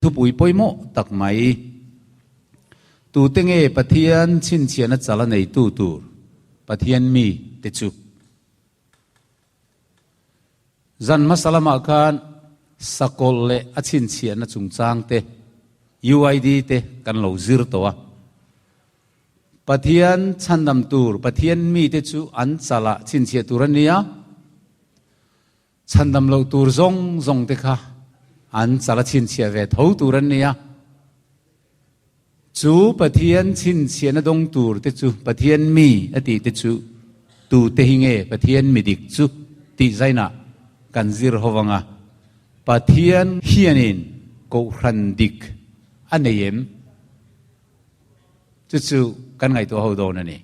Thupui pawimawh tak mai. Tute nge Pathian chhinchhiahna chal a neitu tur Pathian mi te chu? Zan hmasa lamah khan sakawlh leh a chhinchhiahna chungchang te, UID te kan lo zir tawh a. Pathian chhandam tur Pathian mite chu an chalah chhinchhiah tur a ni a. Chhandam loh tur zawng zawng te kha an chal a chhinchhiah ve tho tur an ni a. Chu Pathian chhinchhiahna dawng tur te chu Pathian mi a tih te chu tute hi nge Pathian mi dik chu tih zainah kan zir ho vang a. Pathian hianin kohhran dik a nei em? Chu chu kan ngaihtuah ho dawn a ni.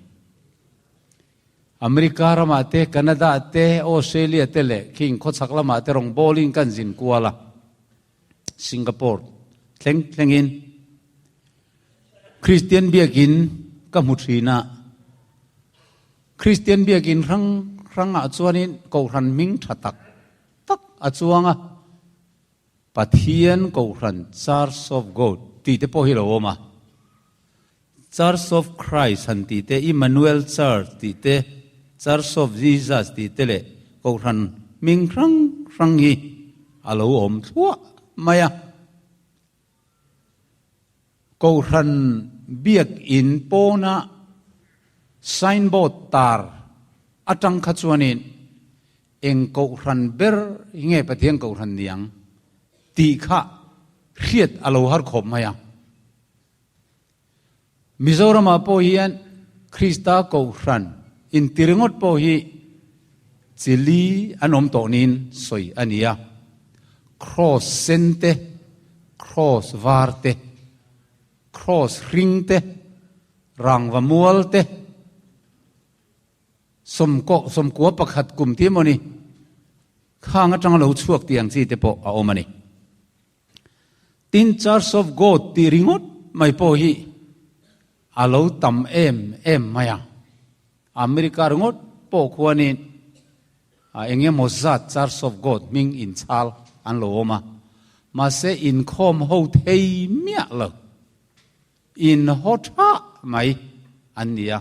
America ramah te, Canada te, Australia te leh khing khawchhak lamah te rawn bawlin kan zin kual a, Singapore thleng thlengin Kristian biakin ka hmu thin a, Kristian biakin hrang hrangah chuanin Kohhran hming tha tak tak a chuang a, Pathian Kohhran Church of God tih te pawh hi lo awm a. Church of Christ han tih te, Emmanuel Church tih te, Church of Jesus tih te leh Kohhran hming hrang hrang hi a lo awm thluah mai a. Kohhran biakin pawna signboard tar atang kha chuanin Eng kohhran ber hi nge Pathian kohhran ni ang tih kha hriat a lo har khawp mai a. Mizoramah pawh hian Krista kohhran inti ringawt pawh hi chi li an awm tawh niin sawi a ni a. Kraws sen te, kraws var te, kraws hring te, rangva mual te, Sawmkaw, sawmkua pakhat kum ti emaw ni, khang atanga lo chhuak tih ang chi te pawh a awm a ni. Tin, Church of God tih ringawt mai pawh hi a lo tam em em mai a. America ringawt pawh khuanin eng emaw zat Church of God hming inchhal an lo awm a, mahse inkhawm ho thei miah lo. In haw tha mai an ni a,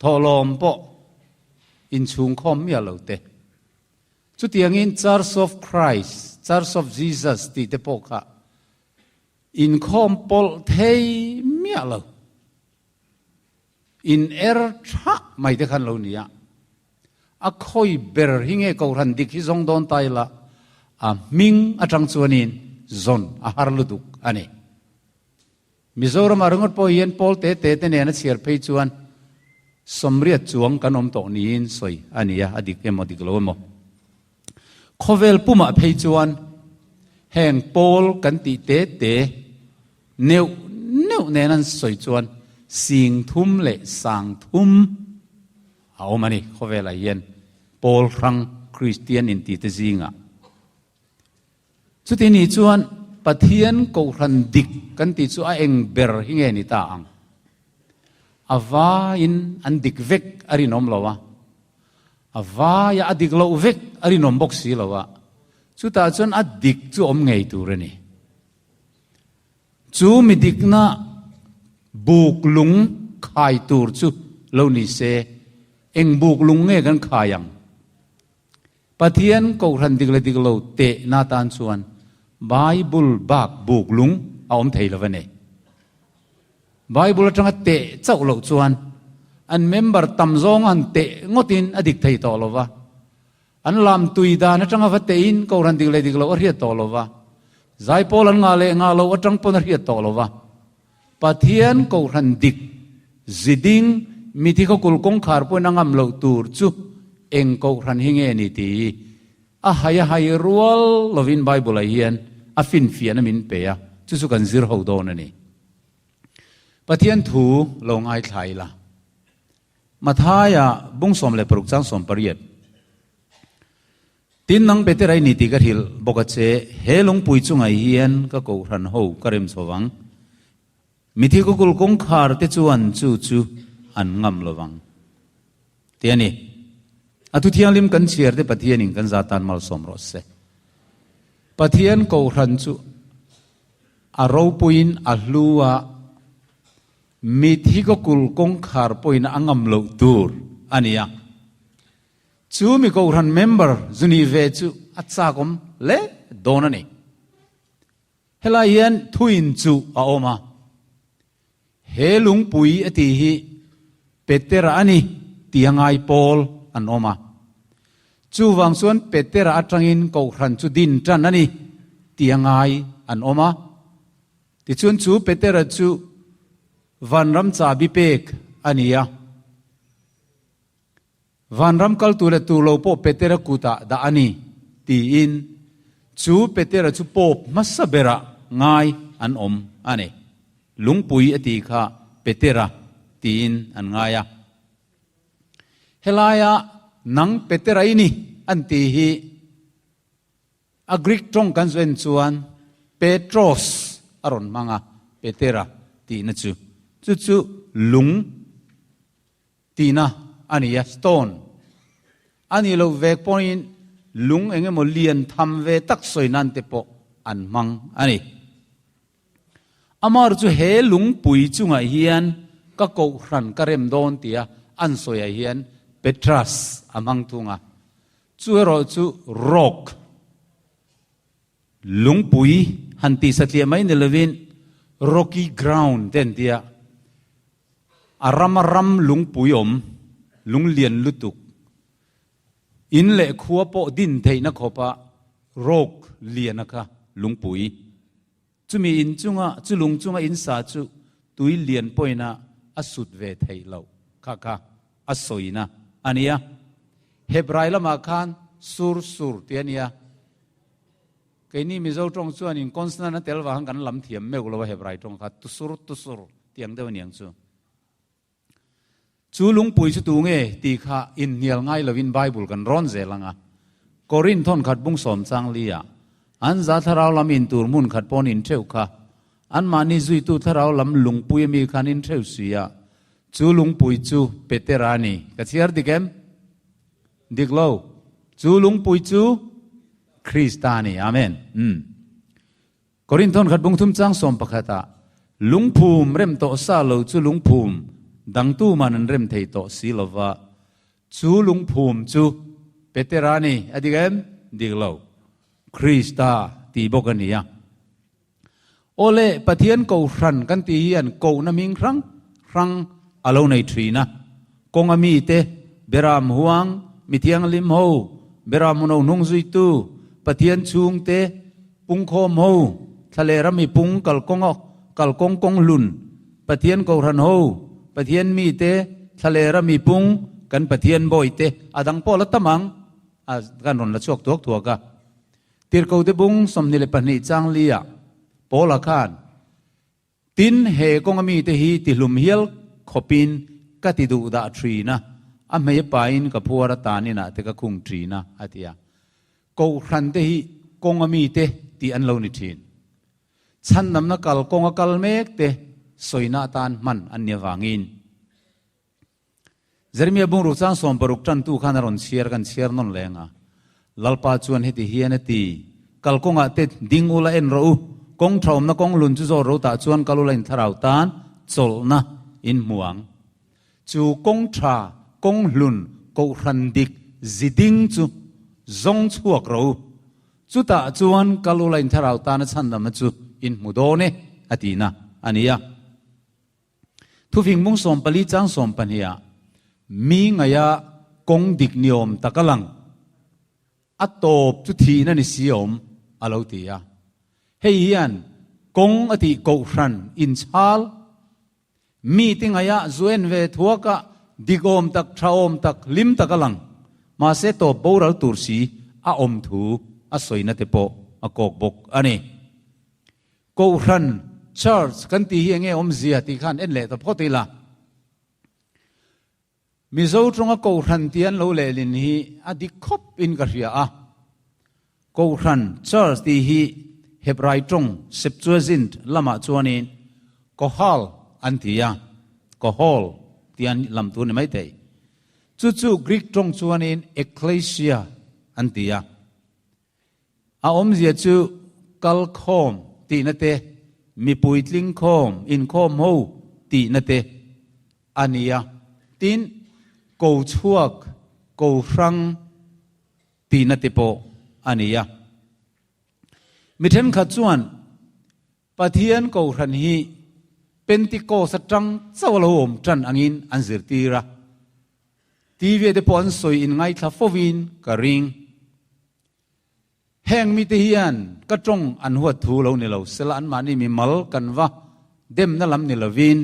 thawhlawm pawh inchhungkhawm miah lo te. Chutiangin Church of Christ, Church of Jesus tih te pawh kha inkhawm pawlh thei miah lo, in er tha mai te khan lo ni a. A khawi ber hi nge Kohhran dik hi zawng dawn ta ila, a hming atang chuanin zawn a har lutuk a ni. Mizoramah ringawt pawh hian pawl te te te nena chhiar phei chuan sawmriat chuang kan awm tawh niin sawi a ni a, a dik emaw dik lo emaw. Khawvel pumah phei chuan heng pawl kan tih te te neuh neuh nen an sawi chuan sing thum leh sang thum a awm a ni khawvelah hian pawl hrang Kristian inti te zingah. Chuti ni chuan Pathian Kohhran dik kan tih chu a eng ber hi nge ni ta ang? A vaiin an dik vek a rinawm lo a, a vaia a dik loh vek a rinawm bawk si lo a, chutah chuan a dik chu awm ngei tur a ni. Chu mi dikna buk lung khai tur chu lo ni se, eng buk lung nge kan khai ang? Pathian Kohhran dik leh dik lo tehna atan chuan Bible bak buk lung a awm thei lo a ni. Bible atanga teh chauh loh chuan an member tam zawng han teh ngawtin a dik thei tawh lo va, an lam tui dan atanga va tehin Kohhran dik leh dik lo a hriat tawh lo va, zaipawl an ngah leh ngah loh atang pawn a hriat tawh lo va. Pathian Kohhran dik ziding mithi khawkul kawngkhar pawhin a ngam loh tur chu eng Kohhran hi nge ni tih a hai a hai rual lovin Bible-ah hian a finfiahna min pe a, chu chu kan zir ho dawn a ni. Pathian thu lo ngaithla ila. Mathaia bung 16 chang 18. Tin nang Peter ai ni tih ka hrilh bawk a che, he lungpui chungah hian ka kohhran ho ka rem chho vang. Mithi kukul kawngkhar te chuan chu chu an ngam lo vang. Ti a ni. A thu thianghlim kan chhiar te Pathianin kan za tan malsawm rawh se. Pathian kohhran chu. A ropuiin a hlu a, mitthi kaw kulh kawngkhar pawhin a ngam loh tur a ni a. Chu mi kohhran member zu nih ve chu a chakawm hle dawn a ni. Helai hian thuin chu a awm a, he lungpui a tih hi Petera a ni tih a ngai pawl an awm a. Chuvang chuan Petera atangin kohhran chu din tan a ni tih a ngai an awm a. Tichuan chu Petera chu vanram chabi pek a ni a. Vanram kal tur leh tur lo pawh Petera kutah dah a ni, tiin chu Petera chu Pope hmasa berah ngai an awm a ni. Lungpui a tih kha Petera tiin an ngai a. Helaia nang Petera i ni an tih hi a Greek tawng kan zu en chuan Petros a rawn hmang a, Petera tihna chu. Chu chu lung. Tihna a ni a, stone a nih loh vek pawhin lung eng emaw lian tham ve tak sawi nan te pawh an hmang a ni. Amar chu he lungpui chungah hian ka kohhran ka rem dawn tia an sawiah hian Petras a hmang thung a, chu erawh chu rock, Lungpui han tih satliah mai ni lovin rocky ground te an ti a, a rama ram lungpui awm, lung lian lutuk, in leh khua pawh din theihna khawpa rock lian a kha lungpui. Chumi in chunga, chu lung chunga in sa chu tui lian pawhin a a sut ve theih loh kha kha a sawina a nia. Hebrai lamah khan sur sur tih a nia. Keini Mizo tawng chuanin consonant a tel vang kan lam thiam meuh lo a Hebrai tawng kha tusur tusur tih ang deuh aniang chu. Chu lungpui chu tu nge tih kha inhnial ngai lovin Bible kan rawn zel ang a. Korinth thawn khat bung sawm chang li ah an za thlarau lam in tur hmun khat pawn in theuh kha anmahni zuitu thlarau lam lungpui ami khan in theuh si a, chu lungpui chu Petera a ni. Ka chhiar dik em? Dik lo. Chu lungpui chu Krista a ni. Amen. Umm. Korinthon khat bungthum chang sawm pakhat ah, Lungphum rem tawh sa lo chu lungphum dangtu man an rem thei tawh si lo va, chu lungphum chu Petera a ni. A dik em? Dik lo. Krista tih bawk a ni a. Awle, Pathian kohhran kan tih hian kohna hming hrang hrang a lo nei thin a. Kawnga mite, Beram huang, mi thianghlim ho, Beram huno hnung zuitu, Pathian chhungte, pungkhawm ho, thlaleh ram mi pung kalkawng kalkawng kawng hlun, Pathian kohhran ho, Pathian mite, thlaleh ram mi pung, kan Pathian bawite, a dang pawh la tam ang a kan rawn la chhuak thuak thuak a. Tirhkote bung 22 chang lia Paula khan, Tin, he kawnga mite hi tihlum hial khawpin ka ti duh dah thin a, a hmei pain ka phuar atan inah te ka khung thin a, a ti a. Kohhrante hi kawnga mite tih an lo ni thin. Chhandamna kal kawnga kal mek te sawina atan hman an ni avangin. Jeremia bungruk chang 60 tantu khan a rawn chhiar kan chhiar nawn leng a. Lalpa chuan heti hian a ti, Kalkawngah te ding ula en rawh u, kawng tha awmna kawng lun chu zawt ro tah chuan kal ula in thlarau tan chawlhna in hmu ang. Chu kawng tha, kawng hlun, kohhran dik, zi ding chu zawng chhuak rawh u. Chutah chuan kal ula in thlarau tana chhandamna chu in hmu dawn e, a tihna a ni a. Thufing mung 14 chang 12 ah mi ngaia kawng dik ni awm tak a lang. A tawp chu thihna ni si awm a lo ti a. Hei hian kawng a tih kohhran inchhal mi te ngaia zu en ve thuak a dik awm tak, tha awm tak, hlim tak a lang. Mahse tawp boral tur si a awm thu a sawina te pawh a kawk bawk a ni. Kohhran, Church, kan tih hi enge awmzia tih khan en leh ta phawt ila. Mizo tawnga Kohhran tih an lo lehlin hi a dik khawp in ka hria a. Kohhran, Church, tih hi Hebrai tawng, Septuagint, lamah chuanin Kohal an ti a, Kohol tih an lam tur ni maithei. Chu chu Greek tawng chuanin Ekklesia an ti a. A awmzia chu kalkhawm tihna te, mipui tlingkhawm, inkhawm ho tihna te a ni a. Tin, ko chhuak, ko hrang tihna te pawh a ni a. Mi thenkhat chuan Pathian Kohhran hi Pentecost atang chauh a lo awm tan angin an zirtir a. TV ah te pawh an sawi in ngaithla fovin ka ring. Heng mite hian ka tawng an huat thu lo ni lo sela anmahni mimal kan va demna lam ni lovin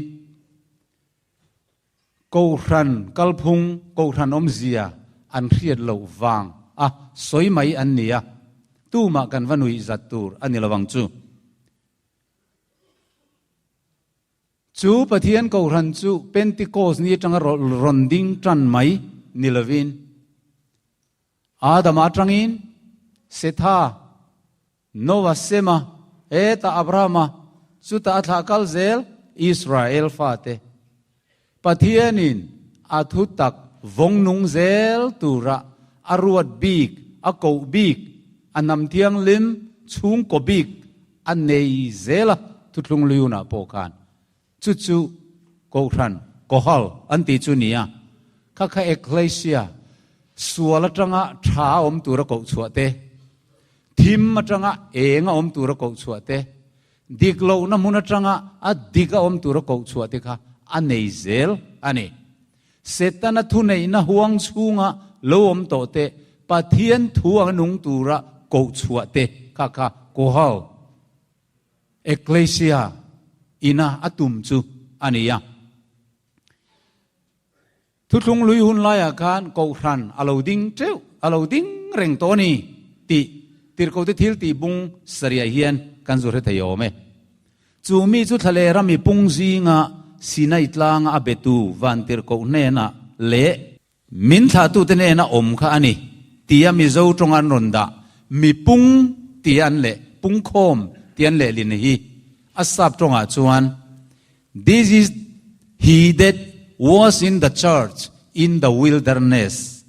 Kohhran kalphung, Kohhran awmzia an hriat loh vang a sawi mai an ni a, tumah kan va nuih zat tur a ni lo ang chu. Chu Pathian Kohhran chu Pentecost ni atanga rawn ding tan mai ni lovin, Adama atangin Setha, Noah Sema, hetah Abrahama, chutah a thlah kal zel Israel fate. Pathianin a thutak vawng nung zel tura a ruat bik, a koh bik, a hnam thianghlim chhungkaw bik a nei zel a thuthlung liunah pawh khan chu chu Kohhran, Kohal an tih chu nia. Kha kha Ekklesia, sual atanga tha a awm tura koh chhuah te, thim atanga eng a awm tura koh chhuah te, dik lohna hmun atanga a dik a awm tura koh chhuah te kha a nei zel a ni. Setana thuneihna huang chhunga lo awm tawh te, Pathian thu anga nung tura koh chhuah te kha kha Kohal, Ekklesia ina a tum chu a ni a. Thuthlung lui hun laiah khan Kohhran a lo ding teuh, a lo ding reng tawh a ni tih Tirhkohte thil tih bung sariah hian kan zu hre thei awm e. Chu mi chu thlaleh rami pung zinga Sinai tlanga a betu van Tirhkoh hnenah leh Min thlahtute nena awm kha a ni tia Mizo tawng an rawn dah mi pung tia an leh pungkhawm tia an lehlin hi a sap tawngah chuan This is he that was in the church in the wilderness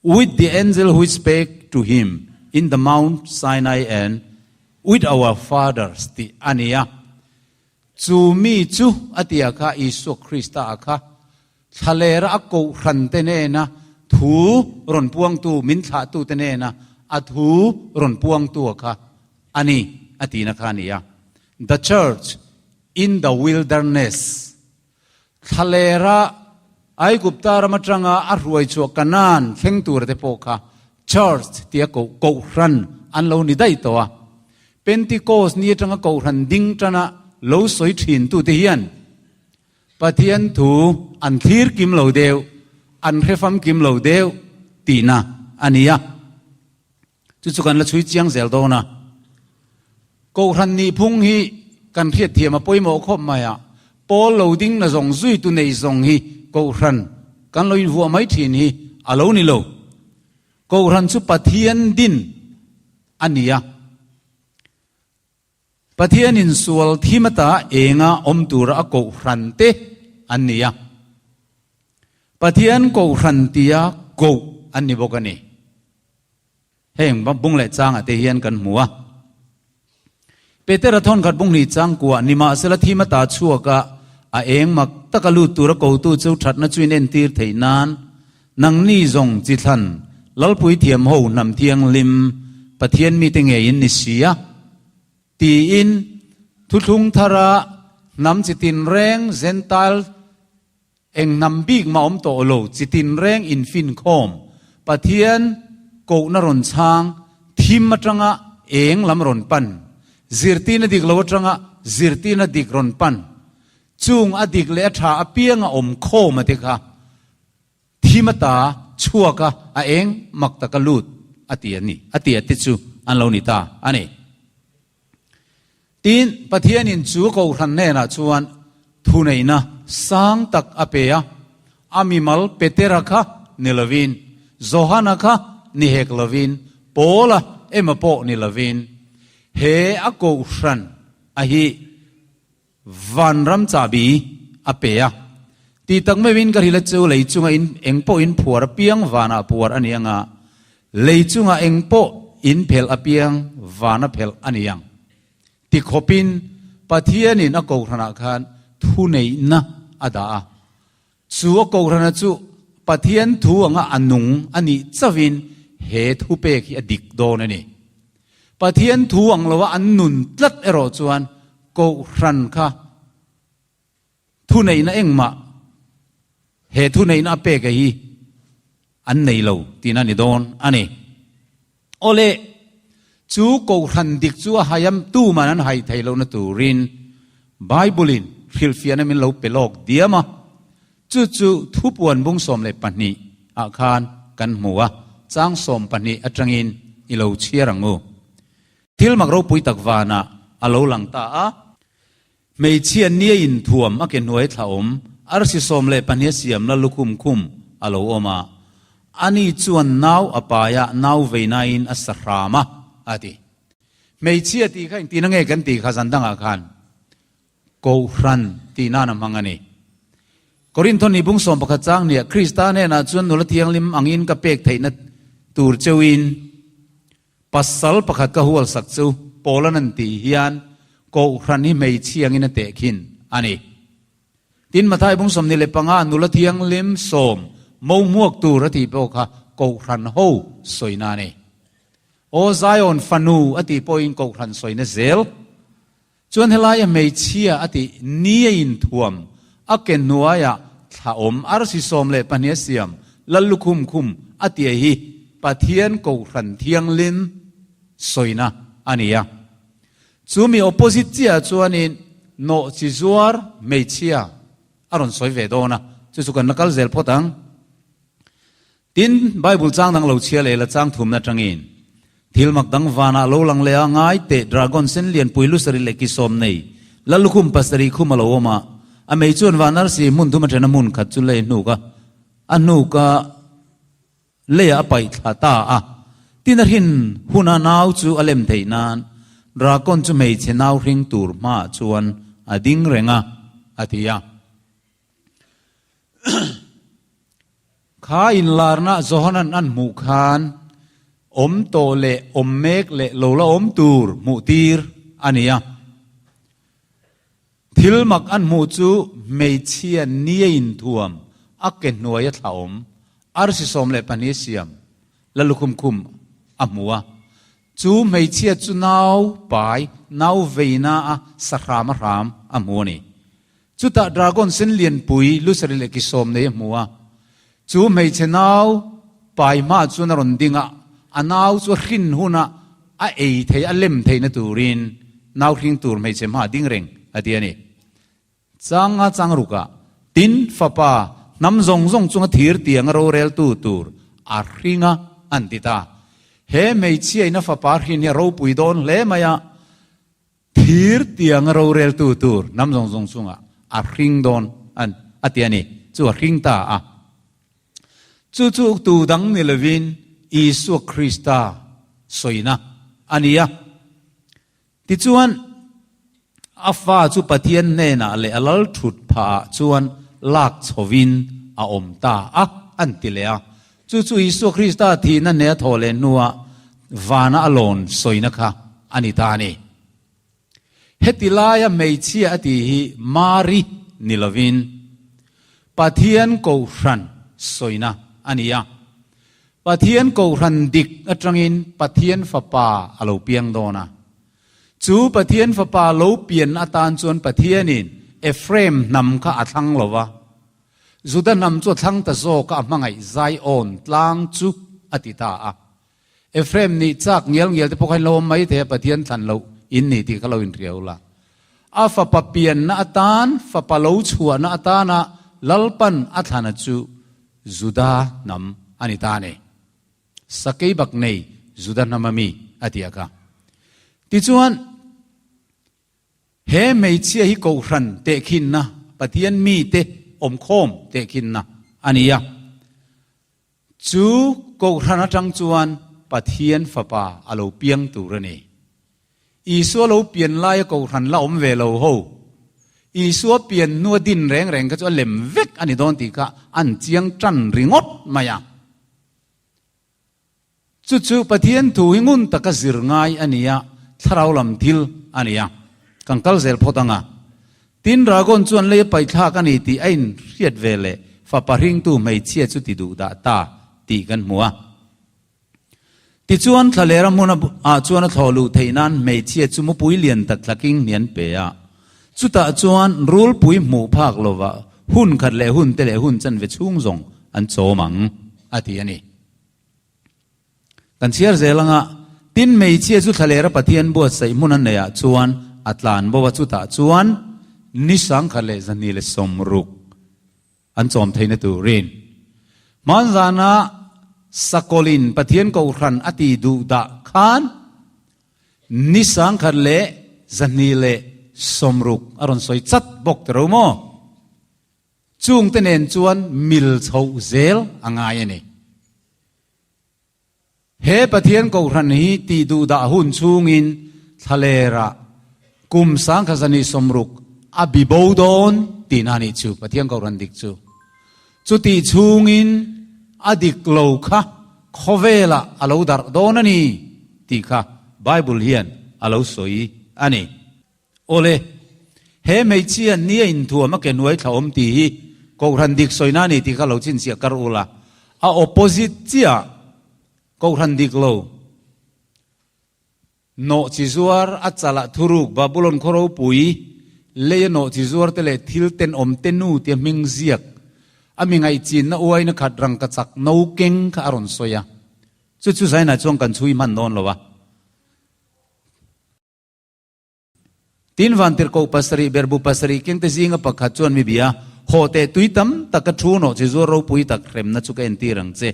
with the angel which spake to him in the mount Sinai and with our fathers tih a ni a. Chu mi chu a tia kha Isua Krista a kha Thlalera a kohhrante nena thu rawn puangtu, min thlahtute nena a thu rawn puangtu a kha a ni a tihna kha a ni a. The Church in the Wilderness, Thlalera Aigupta ram atanga a hruai chhuah Kanaan thleng tura te pawh kha Church tia koh kohhran an lo ni daih tawh a. Pentecost ni atanga kohhran ding tana lo sawi thintute hian Pathian thu an thlir kim lo deuh, an hre famkim lo deuh tihna a ni a. Chu chu kan la chhui chiang zel dawn a. Kohhran nihphung hi kan hriatthiam a pawimawh khawp mai a, Paul lo ding na zawng zuitu nei zawng hi Kohhran kan lo invuah mai thin hi a lo ni lo. Kohhran chu Pathian din a ni a. Pathianin sual thim ata enga awm tura a kohhran te an ni a. Pathian kohhran tia koh an ni bawk a ni. Heng bung leh changah te hian kan hmu a. Petera thawnkhat bung hnih changkuah nimahsela thim ata chhuaka a eng mak taka lut tura kotu chu thatna chu in entir theih nan nangni zawng chi thlan Lalpui thiam ho hnam thianghlim Pathian mite ngeiin ni si a, tiin thuthlung thara hnam chi tinreng Gentile eng hnam bik mah awm tawh lo chi tinreng infinkhawm Pathian kohna rawn chhang thim atanga eng lam rawn pan zirtirna dik lo atanga zirtirna dik rawn pan chung a dik leh a tha apianga awm khawm a te kha Thim ata chhuak a, a eng mak taka lut a ti a ni, a ti a te chu an lo ni ta a ni. Tin, Pathianin chu Kohhran hnenah chuan thuneihna sang tak a pe a, a mimal Petera kha ni lovin, Johana kha ni hek lovin, Paula emaw pawh ni lovin, he a Kohhran a hi Vanram chahbi a pe a. Tih tak meuhin ka hril a chu lei chunga in eng pawh in phuar apiang vanah puar a ni ang a, lei chunga eng pawh in phelh apiang vana phelh a ni ang. Ti khawpin. Pathianin a kohhranah khan thuneihna a dah a. Chu a kohhrana chu Pathian thu anga a nung a nih chauhin he thupek hi a dik dawn a ni. Pathian thu ang loa an nun tlat erawh chuan kohhran kha Thuneihna engmah he thuneihna a pek hi an nei lo tihna a ni dawn a ni. Awle, chu kohhran dik chu a haiam tuman an hai thei lohna turin Bible-in hrilhfiahna min lo pe lawk diam a, chu chu thupuan bung 12 ah khan kan hmu a, chang 12 atangin i lo chhiar ang u. Thil mak ropui tak vanah a lo lang ta a. Hmeichhia nia inthuam a ke hnuai thla awm, arsi 12 a siam la lukhum khum a lo awm a. Ani chuan nau a pai a, nau veinain a sa hram a, a ti. Hmeichhia tih kha engtin ange kan tih kha zan dangah khan Kohhran tih nan a hmang a ni. Korintho ni bung 11 chang nia Krista hnenah chuan nula thianghlim angin ka pek theihna tur cheuhin, Pasal pakhat ka hual sak chu Paula'n an tih hian Kohhran hi hmeichhia angin a tehkhin a ni. Tin, Mathai bung 25 nula thianghlim sawm mo hmuak tur a tih pawh kha Kohhran ho sawina a ni. Aw Zion fanu a tih pawhin Kohhran sawina zel. Chuan helaia hmeichhia a tih ni a inthuam a ke hnuaiah thla awm arsi 12 a siam lal lukhum khum a tia hi Pathian Kohhran Thianghlim sawina a ni a. Chumi opposite chiah chuanin nawhchi zuar hmeichhia a rawn sawi ve dawn a, chu chu kan la kal zel phawt ang. Tin, Bible chang dang lo chhia leh la chang thumna atangin, Thil mak dang vanah lo lang leh a, ngai teh, dragon sen lianpui lu sarih leh ki sawm nei, la lukhum pasarih khum a lo awm a, a mei chuan van arsi hmun thum athen a hmun khat chu lei hnuk a, a hnuk a leiah a paih thla ta a. Tin, a hrin huna nau chu a lem theih nan, dragon chu hmeichhe nau hring tur hmaah chuan a ding reng a, a ti a. Kha inlarna Johanan an hmuh khan awm tawh leh awm mek leh lo la awm tur hmuh tir a ni a. Thil mak an hmuh chu hmeichhia nia inthuam a ke hnuaia thla awm arsi 12 siam la lukhum khum a hmu a. Chu hmeichhia chu nau pai nau veina a sahram a hram a hmu a ni. Chutah dragon sen lianpui lusari leh ki sawm nei a hmu a, chu hmeichhe nau pai hma chuan a rawn ding a, a nau chu a hrin huna a ei thei, a lem theihna turin nau hring tur hmeichhe hma a ding reng a ti a ni. Changa chang rukah, Tin, fapa, hnam zawng zawng chunga thir tianga roreltu tur a hring a, an ti ta. He hmeichhia in a fapa hrin hi a ropui dawn hle mai a, Thir tianga roreltu tur hnam zawng zawng chungah a hring dawn an a ti a ni. Chu a hring ta a. Chu chu tu dang ni lovin Isua Krista sawina a ni a. Tichuan, a fa chu Pathian hnenah leh a lal thut phahah chuan lak chhovin a awm ta a, an ti leh a. Chu chu Isua Krista thihna hneh a thawh leh hnuah vana a lawn sawina kha a ni ta a ni. Heti laia hmeichhia a tih hi Mari ni lovin Pathian Kohhran sawina a ni a. Pathian Kohhran dik atangin Pathian Fapa a lo piang dawn a. Chu Pathian Fapa lo pian atan chuan Pathianin Ephraim hnam kha a thlang lo va. Juda hnam chu a thlang ta zawk a, a hmangaih Zion tlang chu a ti ta a. Ephraim nih chak ngial ngial te pawh kha in lo awm mai thei a, Pathian thlan loh in ni tih kha lo inhriau la. A fapa pianna atan, fapa lo chhuahna atana Lalpan a thlana chu Juda hnam a ni ta a ni. Sakei bak nei Juda hnam a mi a ti a kha. Tichuan, He hmeichhia hi Kohhran tehkhinna, Pathian mite awmkhawm tehkhinna a ni a. Chu Kohhran atang chuan Pathian Fapa a lo piang tur a ni. Isua lo pian laia Kohhran la awm ve lo ho, Isua pian hnua din reng reng kha chu a lem vek a ni dawn tih kha an chiang tan ringawt mai a. Chu chu Pathian thu hi ngun taka zir ngai a ni a, thlarau lam thil a ni a. Kan kal zel phawt ang a. Tin, Dragon chuan lei a paithlak a ni tih a inhriat ve leh fapa hringtu hmeichhia chu ti duh dah ta tih kan hmu a. Tichuan, thlalera hmun ah chuan a thlawh luh theih nan hmeichhia chu mupui lian tak thlaking hni an pe a. Chutah chuan rulpui hmuh phak lova hun khat leh hun te leh hun chanve chhung zawng an chawm ang, a ti a ni. Kan chhiar zel anga, tin hmeichhia chu thlalera Pathian buatsaih hmun a neihah chuan a tlan bo a, chutah chuan ni sangkhat leh 260 an chawm theihna turin hmanzana sakawlin Pathian kohhran a ti duh dah khan ni 260 a rawn sawi chat bawk ta ro maw? Chungte nen chuan mil chhoh zel a ngai a ni. He Pathian kohhran hi tih duh dah hun chhungin thlalerah kum 260 a bi bo dawn tihna a nih chu, Pathian kohhran dik chu. Chutih chhungin a dik lo kha khawvelah a lo darh dawn a ni tih kha Bible hian a lo sawi a ni. Awle, he hmeichhia ni a inthuam a ke hnuai thla awm tih hi Kohhran dik sawina a ni tih kha lo chhinchhiah kar ula, a opposite chiah Kohhran dik lo nawh chi zuar a chalah thuruk Babulon khaw ropui lei a nawh chi zuar te leh thil tenawm te nu tia hming ziak a mi ngaihchinna uaina khat rangkachak no keng kha a rawn sawi a, chu chu zainah chuan kan chhui hman dawn lo a. Tin, vantirhkoh pasarih berbu pasarih kengte zinga pakhat chuan mi bia, Haw teh tui tam tak ka thu nawh che zuar ropui tak hremna chu ka entir ang che.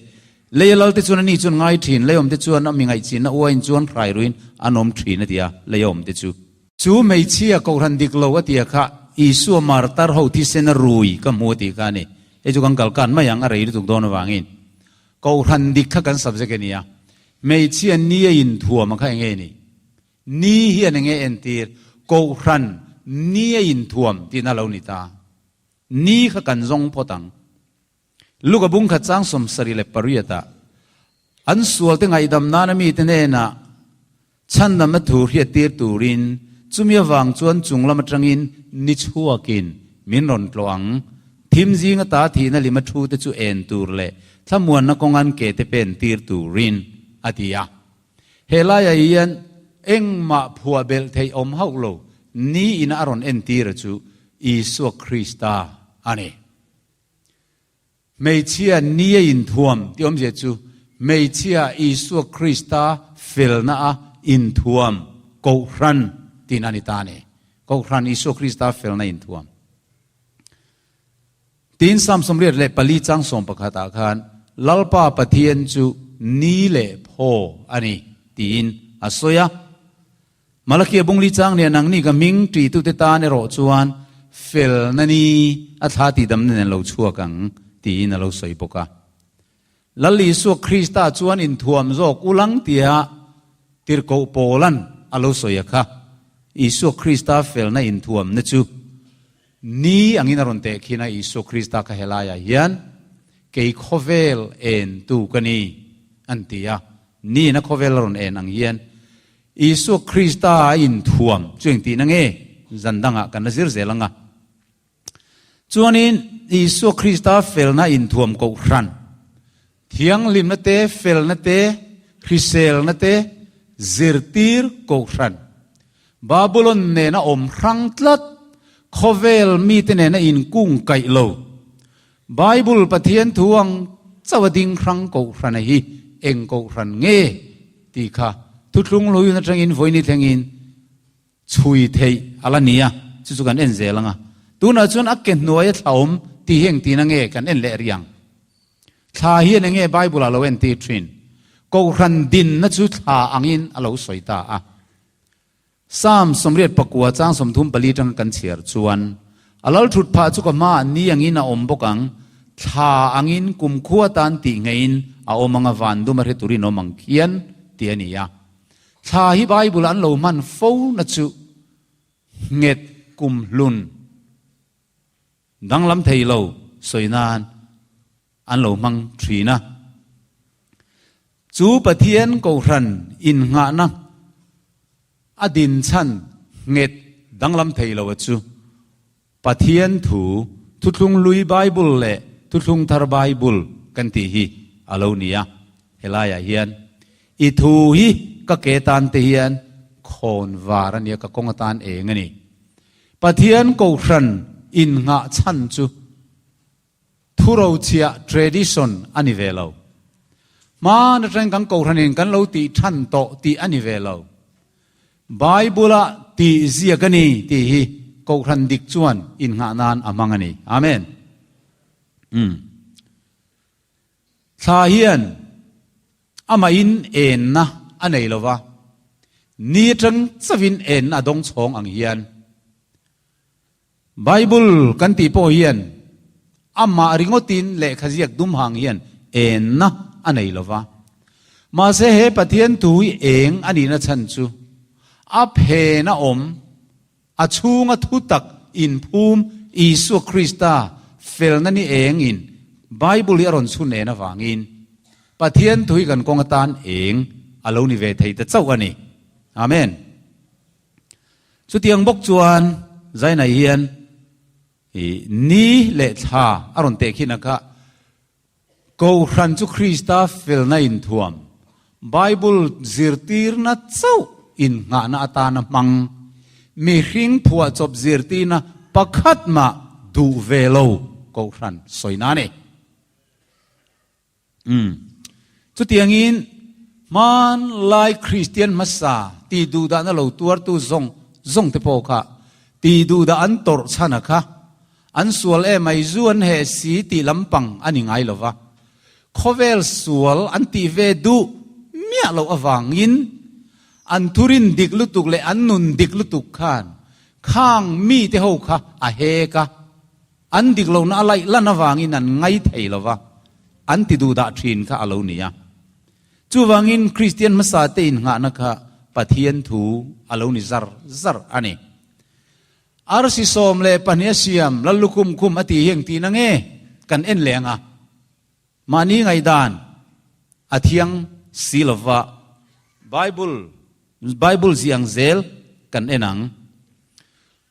Lei a lalte chuan ani chuan ngai thin, lei awmte chuan a mi ngaihchinna uain chuan hrai ruin an awm thin a ti a, lei a awmte chu. Chu hmeichhia kohhran dik lo a tia kha Isua martar ho thisen a rui ka hmu a tih kha a ni. Hei chu kan kalkan mai ang, a rei lutuk dawn avangin. Kohhran dik kha kan subject a ni a, hmeichhia ni a inthuam a kha enge ni? Ni hian enge entir? Kohhran ni a inthuam tihna lo ni ta. Ni kha kan zawng phawt ang. Luka bung khat chang 78 ah an sualte ngaihdam nana mite hnenah chhandamna thu hriattir turin chumi avang chuan chung lam atangin ni chhuakin min rawn tlawh ang. Thim zing ata thihna lima thu te chu en tur leh thlamuanna kawngan ke te pen tir turin a ti a. He laiah hian engmah phuah belh theih awm hauh lo ni ina a rawn entir a chu Isua Krista a ni. Hmeichhia ni a inthuam tih awmzia chu hmeichhia Isua Krista felna a inthuam Kohhran tihna a ni ta a ni. Kohhran Isua Krista felna inthuam. Tin, Psalm 84 chang 11 ah khan, Lalpa Pathian chu ni leh phaw a ni, tiin a sawi a. Malakia bungli chang nia nangni ka hming ṭihtute tan erawh chuan felna ni a thla tihdamna nen lo chhuak ang, tiin a lo sawi bawk a. Lal Isua Krista chuan inthuam zawk ulang tia Tirhkoh Paula'n a lo sawi a kha. Isua Krista felna inthuamna chu Ni angin a rawn teh khin a, Isua Krista kha helaiah hian kei khawvel en tu ka ni, an ti a. Niin a khawvel a rawn en ang hian Isua Krista a inthuam chu engtihna nge? Zan dangah kan la zir zel ang a. Chuanin Isua Krista felna inthuam kohhran, thianghlimna te, felna te, hriselna te zirtir kohhran, Babulon nena awm hrang tlat, khawvel mite nena inkung kaih lo, Bible Pathian thu ang chauh a ding hrang kohhrana hi eng kohhran nge tih kha thuthlung hlui atangin vawiini thlengin chhui theih a la ni a, chu chu kan en zel ang a. Tunah chuan a ke hnuaia thla awm tih hi engtin a nge kan en leh riang. Thla hian enge Bible ah lo entir thin? Kohhran dinna chu thla angin a lo sawi ta a. Psalm 84 chang 34 tanga kan chhiar chuan, A lal thut phah chu ka hmaah ni angin a awm bawk ang, thla angin kumkhua tan tih ngeiin a awm ang a van dum a hre turin awm ang khian, tih a ni a. Thla hi Bible an lo hman fo na chu nghet kumhlun danglam thei lo sawi nan an lo hmang thin a. Chu Pathian Kohhran innghahna a din chhan nghet Danglam thei lo a chu Pathian thu, Thuthlung Hlui Bible leh Thuthlung Thar Bible kan tih hi a lo ni a. Helaiah hian i thu hi ka ke tan te hian khawn var a nia, ka kawng atan eng a ni. Pathian Kohhran innghah chhan chu Thurochhiah, tradition, a ni ve lo. Hmaan atangin kan Kohhranin kan lo tih than tawh tih a ni ve lo. Bible-a tih ziak a ni tih hi Kohhran dik chuan innghah nan a hmang a ni. Amen. Umm. Thla hian amahin enna a nei lo va, ni atang chauhin enna a dawng chhawng ang hian Bible kan tih pawh hian amah ringawtin lehkha ziak dum hang hian enna a nei lo va. Mahse he Pathian thu hi eng a nihna chhan chu a phen a awm, a chhunga thutak inphum Isua Krista felna ni engin Bible hi a rawn chhun en avangin Pathian thu hi kan kawng atan eng a lo ni ve thei ta chauh a ni. Amen. Chutiang bawk chuan Zainai hian i ni leh thla a rawn teh khin a kha, Kohhran chu Krista felna inthuam, Bible zirtirna chauh innghahna atana hmang, mihring phuahchawp zirtirna pakhat mah duh ve lo Kohhran sawina a ni. Umm. Chutiangin, hmanlai Kristian hmasa tih duhdahna lo tuartu zawng zawng te pawh kha tih duhdah an tawrh chhan a kha an sual em ai zu an heh si tih lampang a ni ngai lo va. Khawvel sual an tih ve duh miah loh avangin an thurin dik lutuk leh an nun dik lutuk khan khang mite ho kha a hek a. An dik lohna a laih lan avangin an ngai thei lo va, an ti duh dah thin kha a lo ni a. Chuvangin Kristian hmasa te innghahna kha Pathian thu a lo ni zar zar a ni. Arsi 12 a siam Lallukhum khum a tih hi engtihna nge kan en leh ang a? Mahni ngaihdan a thiang si lo va, Bible Bible ziang zel kan en ang.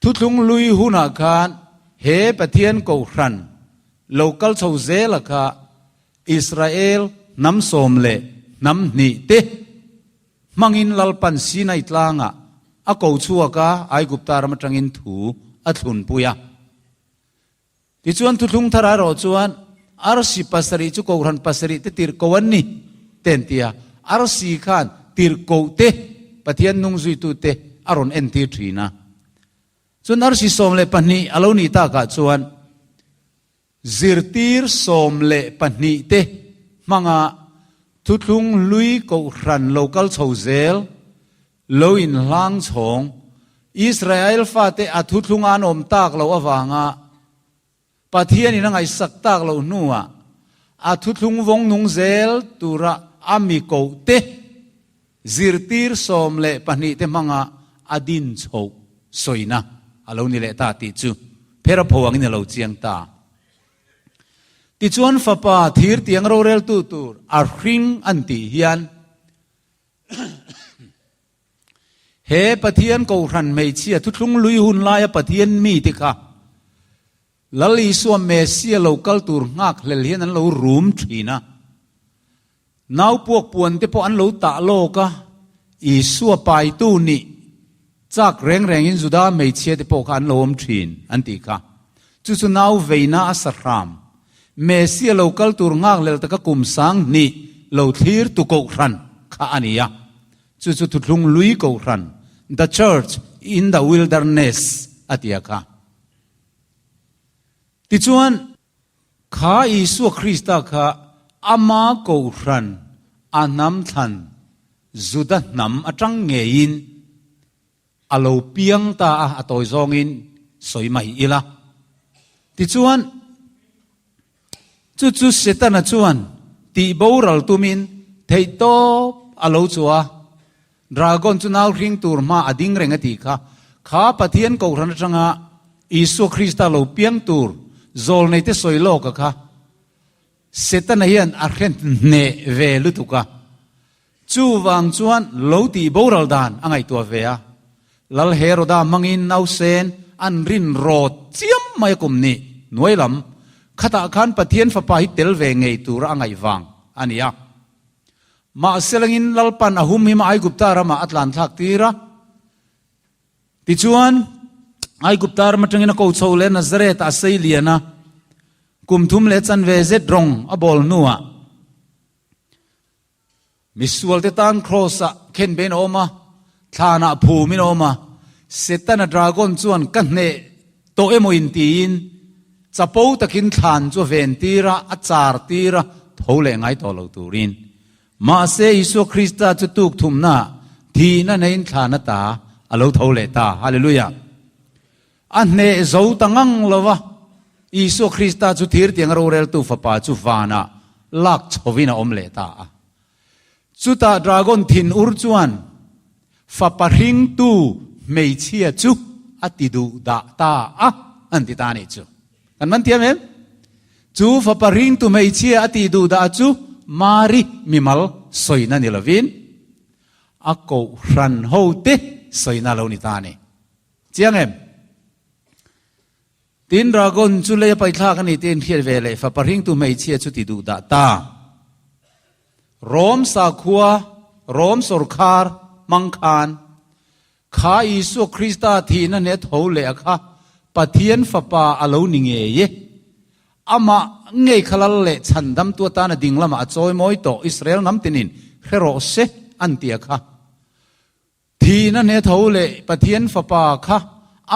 Thuthlung lui hunah khan he Pathian Kohhran lo kal chho zela kha Israel hnam sawm leh hnam hnih te hmangin Lalpan Sinai tlangah a ko chhuak a, Aigupta ram atangin thu a thlunpui a. Tichuan thuthlung thar erawh chuan arsi pasarih chu Kohhran pasarih te tirhkoh an ni te an ti a, arsi khan tirhkoh te Pathian nung zuitu te a rawn entir thin a. Chuan arsi 12 a lo nih takah chuan zirtir 12 te hmanga thuthlung hlui Kohhran lo kal chho zel Lo inhlang chhawng, Israel fate a thuthlung an awm tak loh avanga Pathianin a ngaihsak tak loh hnuah a thuthlung vawng nung zel tura a mi kohte zirtir 12 te hmanga a din chhoh sawina a lo ni leh ta tih chu phera pho angin a lo chiang ta. Tichuan fapa thir tiang roreltu tur a hring an tih hian He Pathian Kohhran hmeichhia thuthlung lui hun laia Pathian mite kha Lal Isua Messia lo kal tur nghak hlel hian an lo rum thin a. Nau puak puan te pawh an lo tah lawk a, Isua paitu nih chak reng rengin Juda hmeichhia te pawh kha an lo awm thin an tih kha. Chu chu nau veina a sa hram. Messia lo kal tur nghakhlel taka kum 2000 lo thlir tu Kohhran kha a ni a. Chu chu Thuthlung Lui Kohhran, The Church in the Wilderness, a ti a kha. Tichuan, kha Isua Krista kha ama Kohhran a hnam thlan Juda hnam atang ngeiin A lo piang ta a, a tawi zawngin sawi mai ila. Tichuan, chu chu Setana chuan tih boral tumin theihtawp a lo chua. Dragon chu nau hring tur hma a ding reng a tih kha. Kha Pathian Kohhran atanga Isua Krista lo piang tur zawlneite sawi lawk a kha Setana hian a hre hneh ve lutuk a. Chuvang chuan lo tih boral dan a ngaihtuah ve a. Lal Heroda hmangin nausen an rin rawt chiam mai a kum ni hnuai lam khatah khan Pathian Fapa hi tel ve ngei tura a ngaih vang a ni a. Mahselangin Lalpan a humhima Aigupta ramah a tlan thlak tir a. Tichuan, Aigupta ram atangin a ko chho leh Nazareth-ah a sei lian a, kum thum leh chanve zet rawng a bawl hnuah Misualte tan Kraws-ah khenbein a awm a, thlanah phumin a awm a, Setana dragon chuan ka hneh tawh emaw intiin chapo takin thlan chu a ventir a, a char tir a, tho leh ngai tawh lo turin. Mahse, Isua Krista chu tuk thumnaah thihna neiin thlan ata a lo tho leh ta. Hallelujah! A hneh zo ta ngang lo va, Isua Krista chu thirtiang roreltu Fapa chu vanah lak chhovin a awm leh ta a. Chutah dragon thin ur chuan Fapa hringtu hmeichhia chu a ti duh dah ta a, an ti ta a nih chu. Kan man thiam em? Chu Fapa hringtu hmeichhia a ti duh dah chu Mari mimal sawina ni lovin a kohhran hote sawina lo ni ta a ni. Chiang em? Tin, Dragon chu lei a paithlak a ni tih a inhriat ve leh fapa hringtu hmeichhia chu ti duh dah ta. Rom sakhua, Rom sawrkhar hmang khan kha Isua Krista thihna hneh tho leh a kha Pathian fapa a lo ni ngei e. Amah ngei kha lal leh chhandamtu atana ding lamah a chawi mawi tawh Israel hnam tinin hre rawh se an ti a kha. Thihna hne tho leh Pathian Fapa kha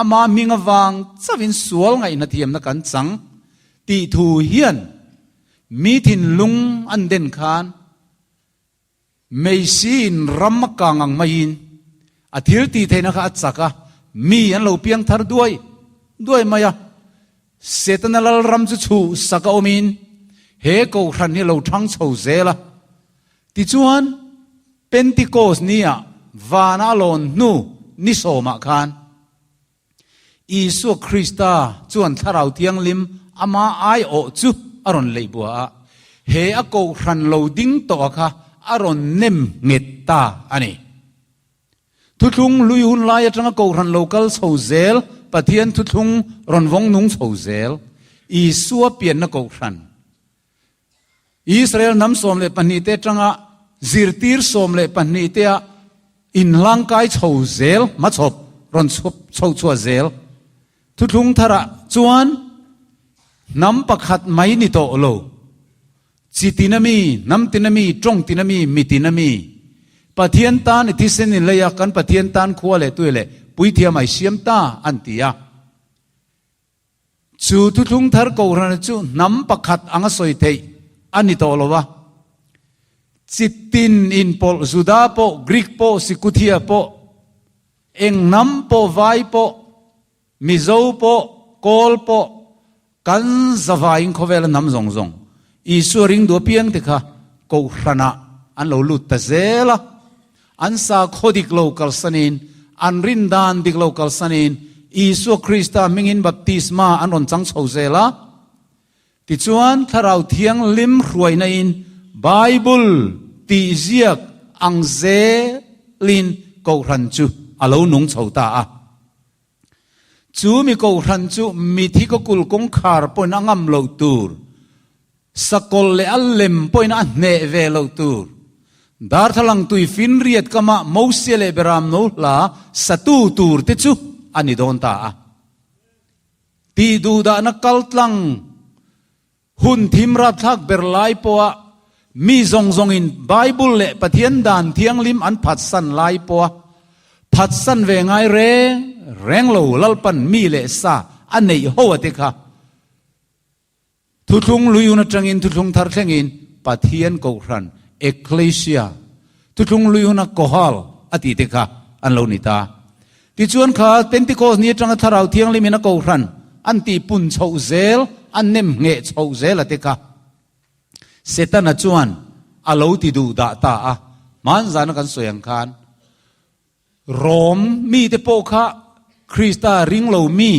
ama hming avang chauhin sual ngaihna thiamna kan chang tih thu hian mi thinlung an den khan Meisiin ram a kang ang maiin a thil tih theihna kha a chak a, mi an lo piang thar duai duai mai a. Setana lalram chu chhuh sak a awmin he kohhran hi lo thang chho zel a. Tichuan, Pentikos nia vana a lawn hnu ni sawmah khan Isua Krista chuan Thlarau Thianghlim ama aiawh chu a rawn leih bua a, he a kohhran lo ding tawh a kha a rawn nem nghet ta a ni. Thuthlung hlui hun lai atanga kohhran lo kal chho zel, Pathian thuthlung rawn vawng nung chho zel, Isua pianna kohhran, Israel hnam 12 te atanga zirtir 12 te a inhlangkai chho zel hmachhawp rawn chho chhuah zel. Thuthlung tharah chuan hnam pakhat mai ni tawh lo, chi tina mi, hnam tina mi, tawng tina mi, mi tina mi, Pathian tan i thisen in lei a, kan Pathian tan khua leh tui leh puithiam ai siam ta an ti a. Chu thuthlung thar kohhran chu hnam pakhat anga sawi theih a ni tawh lo a. Chitin inpawlh Juda pawh, Greek pawh, Sikuthia pawh, eng hnam pawh, vai pawh, Mizo pawh, Kawl pawh, kan zavaiin khawvela hnam zawng zawng Isua ring duh apiang te kha kohhranah an lo lut ta zel a. An sakhaw dik lo kalsanin, an rindan dik lo kalsanin, Isua Krista hmingin baptisma an rawn chang chho zel a. Tichuan, Thlarau Thianghlim hruainain Bible tih ziak ang zelin kohhran chu a lo nung chho ta a. Chu mi kohhran chu mithi ka kul kawngkhar pawhin a ngam lo tur, sakawlh leh a lem pawhin a hneh ve lo tur, darthlalang tui finriat kamah Mosia leh Beram no hla satu tur te chu a ni dawn ta a. Tih duhdahna kaltlang Hun thim rapthlak ber lai pawha mi zawng zawngin Bible leh Pathian dan thianghlim an phatsan lai pawha phatsan ve ngai reng reng lo Lalpan mi leh sa a neih ho a te kha Thuthlung Luiun atangin Thuthlung Thar thlengin Pathian Kohhran, Ecclesia, Thuthlung Luiuna Kohal a tih te kha an lo ni ta. Tichuan kha Pentecost ni atanga Thlarau Thianghlim in a kohhran an tih pun chhoh zel, an nem ngheh chhoh zel a te kha Setana chuan a lo ti duh dah ta a. Hmanzana kan sawi ang khan Rom mite pawh kha Krista ring lo mi,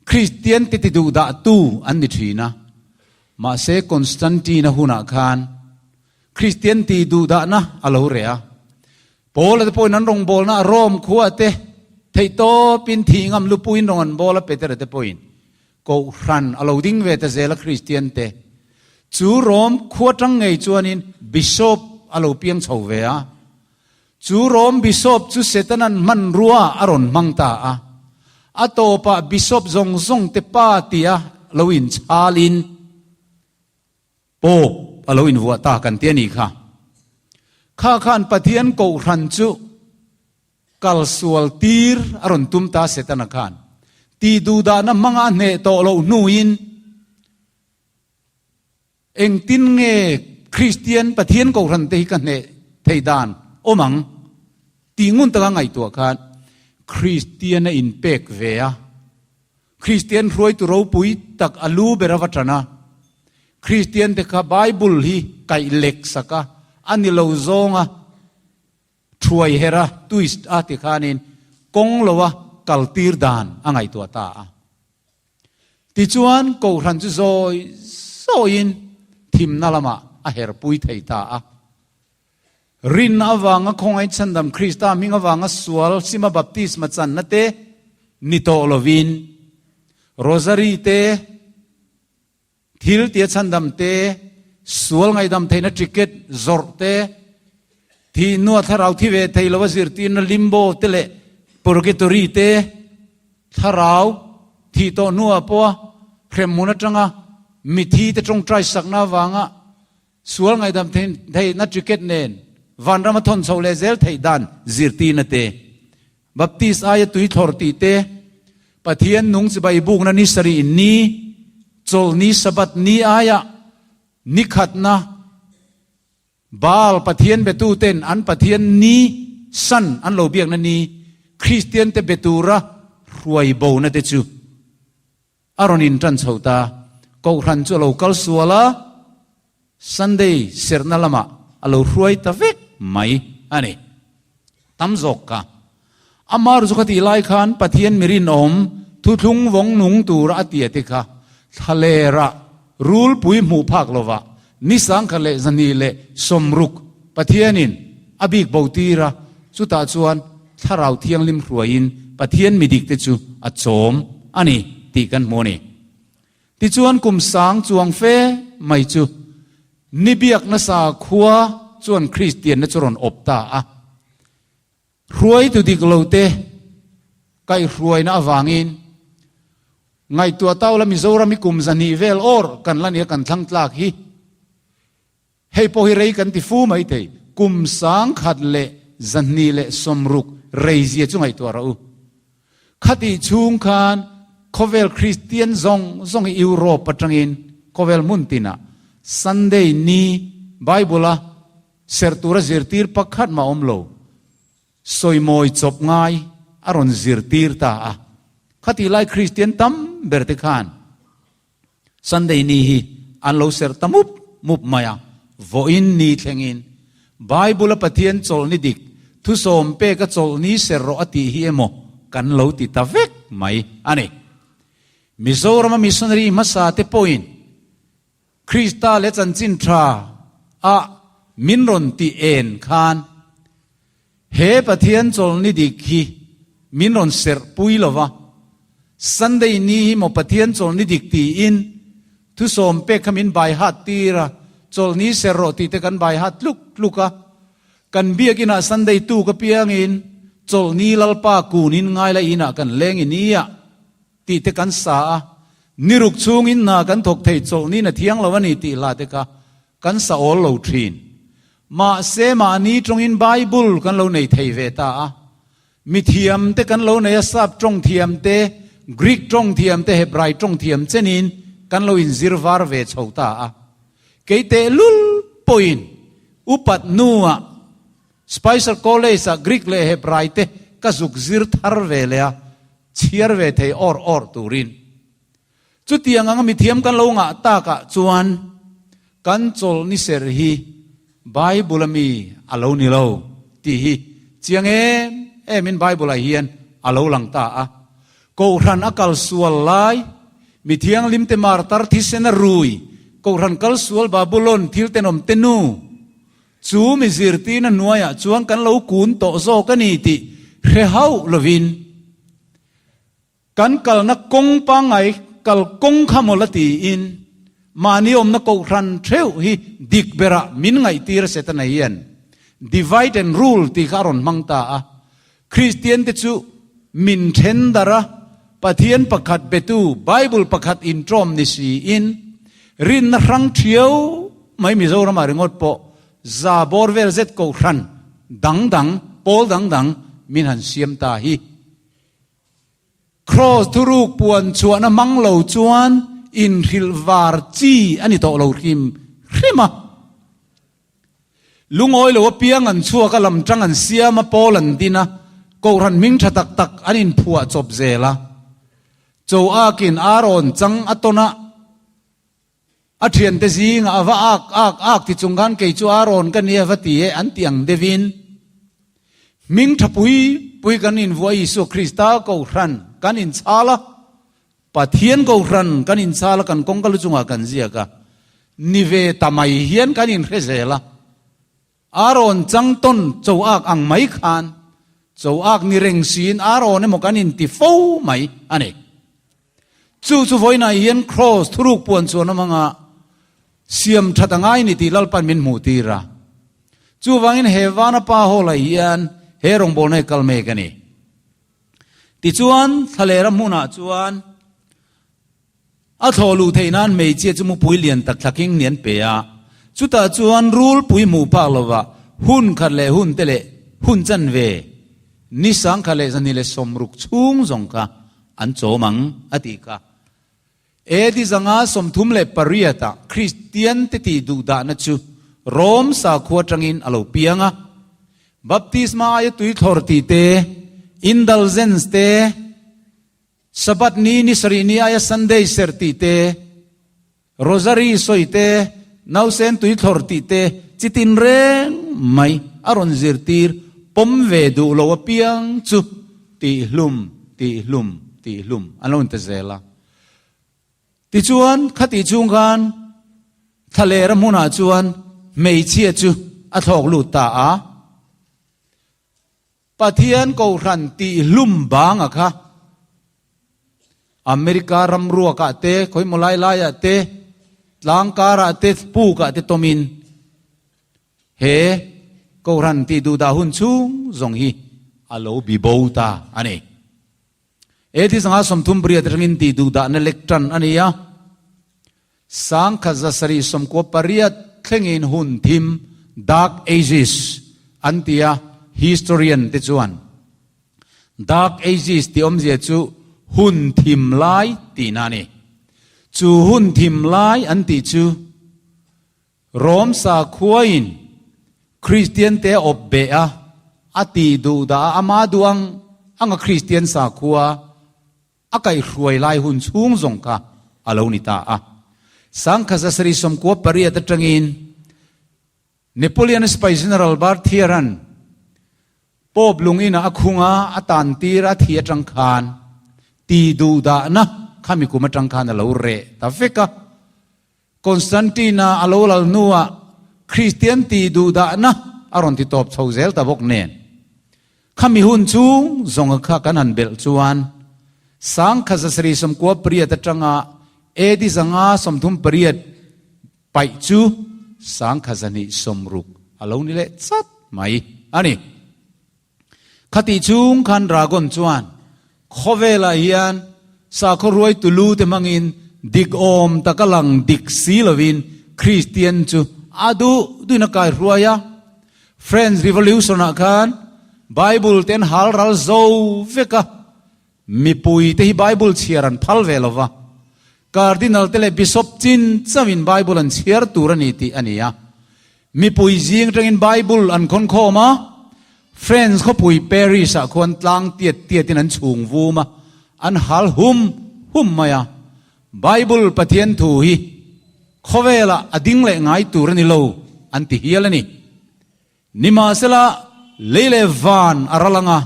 Kristian te ti duh dah tu an ni thin a. Mahse Constantine-a hunah khan Kristian ti duh dahna a lo reh a. Paula te pawhin an rawngbawlna Rome khua te, Theihtawpin thih ngam lupuiin rawng an bawl a Petera te pawhin Kohhran a lo ding ve ta zel a Kristian te chu Rom khua tang ngei chuanin Bishop a lo piang chho ve a. Chu Rom Bishop chu Setanan hmanrua a rawn hmang ta a. A tawpah Bishop zawng zawng te pa tia lo inchhalin Pope a lo invuah ta kan ti a nih kha. Kha khan Pathian Kohhran chu Kal sual tir a rawn tum ta Setana khan tih duhdahna hmanga a hneh tawh loh hnuin engtin nge Kristian Pathian Kohhran te hi ka hneh thei dan awm ang tih ngun taka ngaihtuah khan Kristian a inpek ve a, Kristian hruaitu ropui tak a lu ber a va tan a, Kristian te kha Bible hi kaih lek sak a, a ni lo zawnga Thuai hera twist a ti khanin kawng loa kal tir dan a ngaihtuah ta a. Tichuan Kohhran chu zawi zawiin thimna lamah a herpui thei ta a. Rinna avanga khawngaih chhandam Krista hming avanga sual sima baptisma channa te ni tawh lovin Rosary te, Thil tia chhandam te, sual ngaihdam theihna ticket zawrh te, thih hnua thlarau thi ve thei lova zirtirna limbo te leh purgatory te, thlarau thih tawh hnuah pawha hremhmun atanga mithi te tawngtai sakna avanga sual ngaihdam theihna ticket nen vanrama thawn chho leh zel theih dan zirtirna te. Baptist aia tui thlawr tih te, Pathian nung chibai bukna ni sarih ni, chawlhni Sabbath ni aia ni khatna Baal Pathian betu ten an Pathian ni san an lo biakna ni Kristian te be tura hruai bona te chu a rawn in tan chho ta. Kohhran chu a lo kal sual a, Sunday serhna lamah a lo hruai ta vek mai a ni. Tam zawk kha. Amar chu khatih lai khan Pathian mi rinawm thuthlung vawng nung tura a tia te kha thlalera rulpui hmuh phak lovah ni 1260 Pathianin a bik bo tir a, chutah chuan Thlarau Thianghlim hruaiin Pathian mi dik te chu a chawm a ni tih kan hmu a ni. Tichuan kum sang chuang fe mai chu ni biak nasa khua chuan Kristianna chu rawn awp ta a. Hruaitu dik lo te kaihhruaina avangin ngaihtuah taula Mizoram hi kum 200 vel awr kan la nia kan thlang tlak hi. Hei pawh hi rei kan ti fu mai thei, kum 1260 rei zia chu ngaihtuah rawh u. Khatih chhung khan khawvel Kristian zawng zawng hi Europe atangin khawvel hmun tinah Sunday ni Bible-a serh tura zirtir pakhat mah awm lo. Sawimawi chawp ngai a rawn zirtir ta a. Khatih lai Kristian tam ber te khan Sunday ni hi an lo serh ta mup mup mai a, vawiin ni thlengin Bible-a Pathian chawlhni dik, thusawm peka chawlhni serh rawh a tih hi emaw kan lo ti ta vek mai a ni. Mizorama missionary hmasa te pawhin Krista leh chanchin tha a min rawn tih en khan he Pathian chawlhni dik hi min rawn serh pui lo va, Sunday ni hi maw Pathian chawlhni dik tiin thusawm pek kha min bai hat tir a, chawlhni serh rawh tih te kan bai hat tluk tluk a, kan biakinah Sunday tuk apiangin chawlhni Lalpa kunin ngaila inah kan leng i nia. Tih te kan sa a, ni ruk chhungin hna kan thawk thei chawlhnin a thiang lo a ni tih hla te kha kan sa awl lo thin. Mahse mahni tawngin Bible kan lo nei thei ve ta a, mi thiam te kan lo nei a, Sap tawng thiam te, Greek tawng thiam te, Hebrai tawng thiam chenin kan lo inzir var ve chho ta a. Kei tehlul pawhin upat hnuah Spicer College-ah Greek leh Hebrai te ka zuk zir thar ve leh a, Chhiar ve thei awr awr turin. Chutiang anga mithiam kan lo ngah takah chuan kan chawlhni ser hi Bible-a mi a lo ni lo tih hi chiang em emin Bible-ah hian a lo lang ta a. Kohhran a kal sual lai, mi thianghlimte martar thisen a rui, kohhran kal sual Babulon thil tenawm te nu, Chu mi zirtirna hnuaiah chuan kan lo kun tawh zawk a ni tih hre hauh lovin. Kan kalna kawng pangngai kal kawng kha maw la tiin mahni awmna kohhran theuh hi dik berah min ngaihtir a Setana hian divide and rule tih kha a rawn hmang ta a. Kristian te chu min then darh a, Pathian pakhat betu Bible pakhat intawm ni siin rinna hrang thiau mai Mizoramah ringawt pawh za bawr vel zet kohhran dang dang pawl dang dang min han siam ta hi. Kraws thuruk puan chhuahna hmang lo chuan inhrilh var chi a ni tawh lo hrim hrim a. Lungawi lo apiang an chhuak a, lam tang an siam a, pawl an din a, kohhran hming tha tak tak an inphuah chawp zel a. Cho akin Aaron chang a tawn a, a thiante zingah a va ak ak ak ti chung khan kei chu Aaron ka nia va ti e an ti ang deuhin hming tha pui pui kan invuah Isua Krista kohhran kan inchhal a, Pathian kohhran kan inchhal a kan kawngka lu chungah kan ziak a, ni ve ta mai hian kan inhre zel a. Aaron chang tawn cho ak ang mai khan cho ak ni reng siin Aaron emaw kan inti fo mai a ni. Chu chu vawiinah hian Kraws thuruk puan chuan awm anga siam that a ngai ni tih Lalpan min hmuh tir a. Chuvangin he vana pa hawlah hian he rawngbawlna hi kal mek a ni. Tichuan thlalera hmunah chuan A thlawh luh theih nan hmeichhia chu mupui lian tak thlaking ni an pe a, chutah chuan rulpui hmuh phak lovah hun khat leh hun te leh hun chanve ni sangkhat leh zahnih leh sawmruk chhung zawng kha an chawm ang a tih kha. AD 538 ah Kristian te tih duh dahna chu Rom sakhua atangin a lo piang a, Baptisma aia tuithlawr tih te, indulgence te, Sabbath ni, ni sarih ni aia Sunday serh tih te, Rosary sawi te, nausen tui thlawr tih te, chi tin reng mai a rawn zirtir pawm ve duh lo apiang chu tihhlum, tihhlum, tihhlum an lo inti zel a. Tichuan, khatih chhung khan thlalera hmunah chuan hmeichhia chu a thlawk lut ta a. Pathian kohhran tih hlum bang a kha. America ram ruak ah te, khawimaw lai lai ah te, tlang kar ah te, puk ah te tawmin he kohhran tih duhdah hun chhung zawng hi a lo bi bo ta a ni. AD 1938 atangin tih duhdahna lek tan a ni a. 1798 thlengin hun thim, Dark Ages, an ti a, historian te chuan. Dark Ages tih awmzia chu hun thim lai tihna a ni. Chu hun thim lai an tih chu Rome sakhuain Kristian te a awp beh a, a tih duh dah a, ama duh ang anga Kristian sakhua A kaihhruai lai hun chhung zawng kha a lo ni ta a. 1798 atangin Napoleon Sipai General Berthier-a'n Pope lung inah a khung a, a tan tir a thi atang khan ti duhdahna khami kum atang khan a lo reh ta vek a. Constantine-a a lo lal hnuah Kristian tih duhdahna a rawn ti tawp chho zel ta bawk nen, khami hun chhung zawnga kha kan han belh chuan 1798 atanga AD 538 paih chu 1260 a lo ni leh chat mai a ni. Khatih chung khan Dragon chuan khawvelah hian sakhaw ruaitu lu te hmangin dik awm taka lang dik si lovin Kristian chu a duh duhin a kai hruai a. French Revolution ah khan Bible te an hal ral zo vek a, mipui te hi Bible chhiar an phal ve lova, Cardinal te leh Bishop chin chauhin Bible an chhiar tur a ni tih a ni a. Mipui zing atangin Bible an khawn khawm a, France khawpui Paris ah khuan tlang tiat tiatin an chhung vum a, an hal hum hum mai a. Bible Pathian thu hi khawvelah a ding leh ngai tur a ni lo an ti hial a ni. Nimahsela, lei leh van a ral ang a,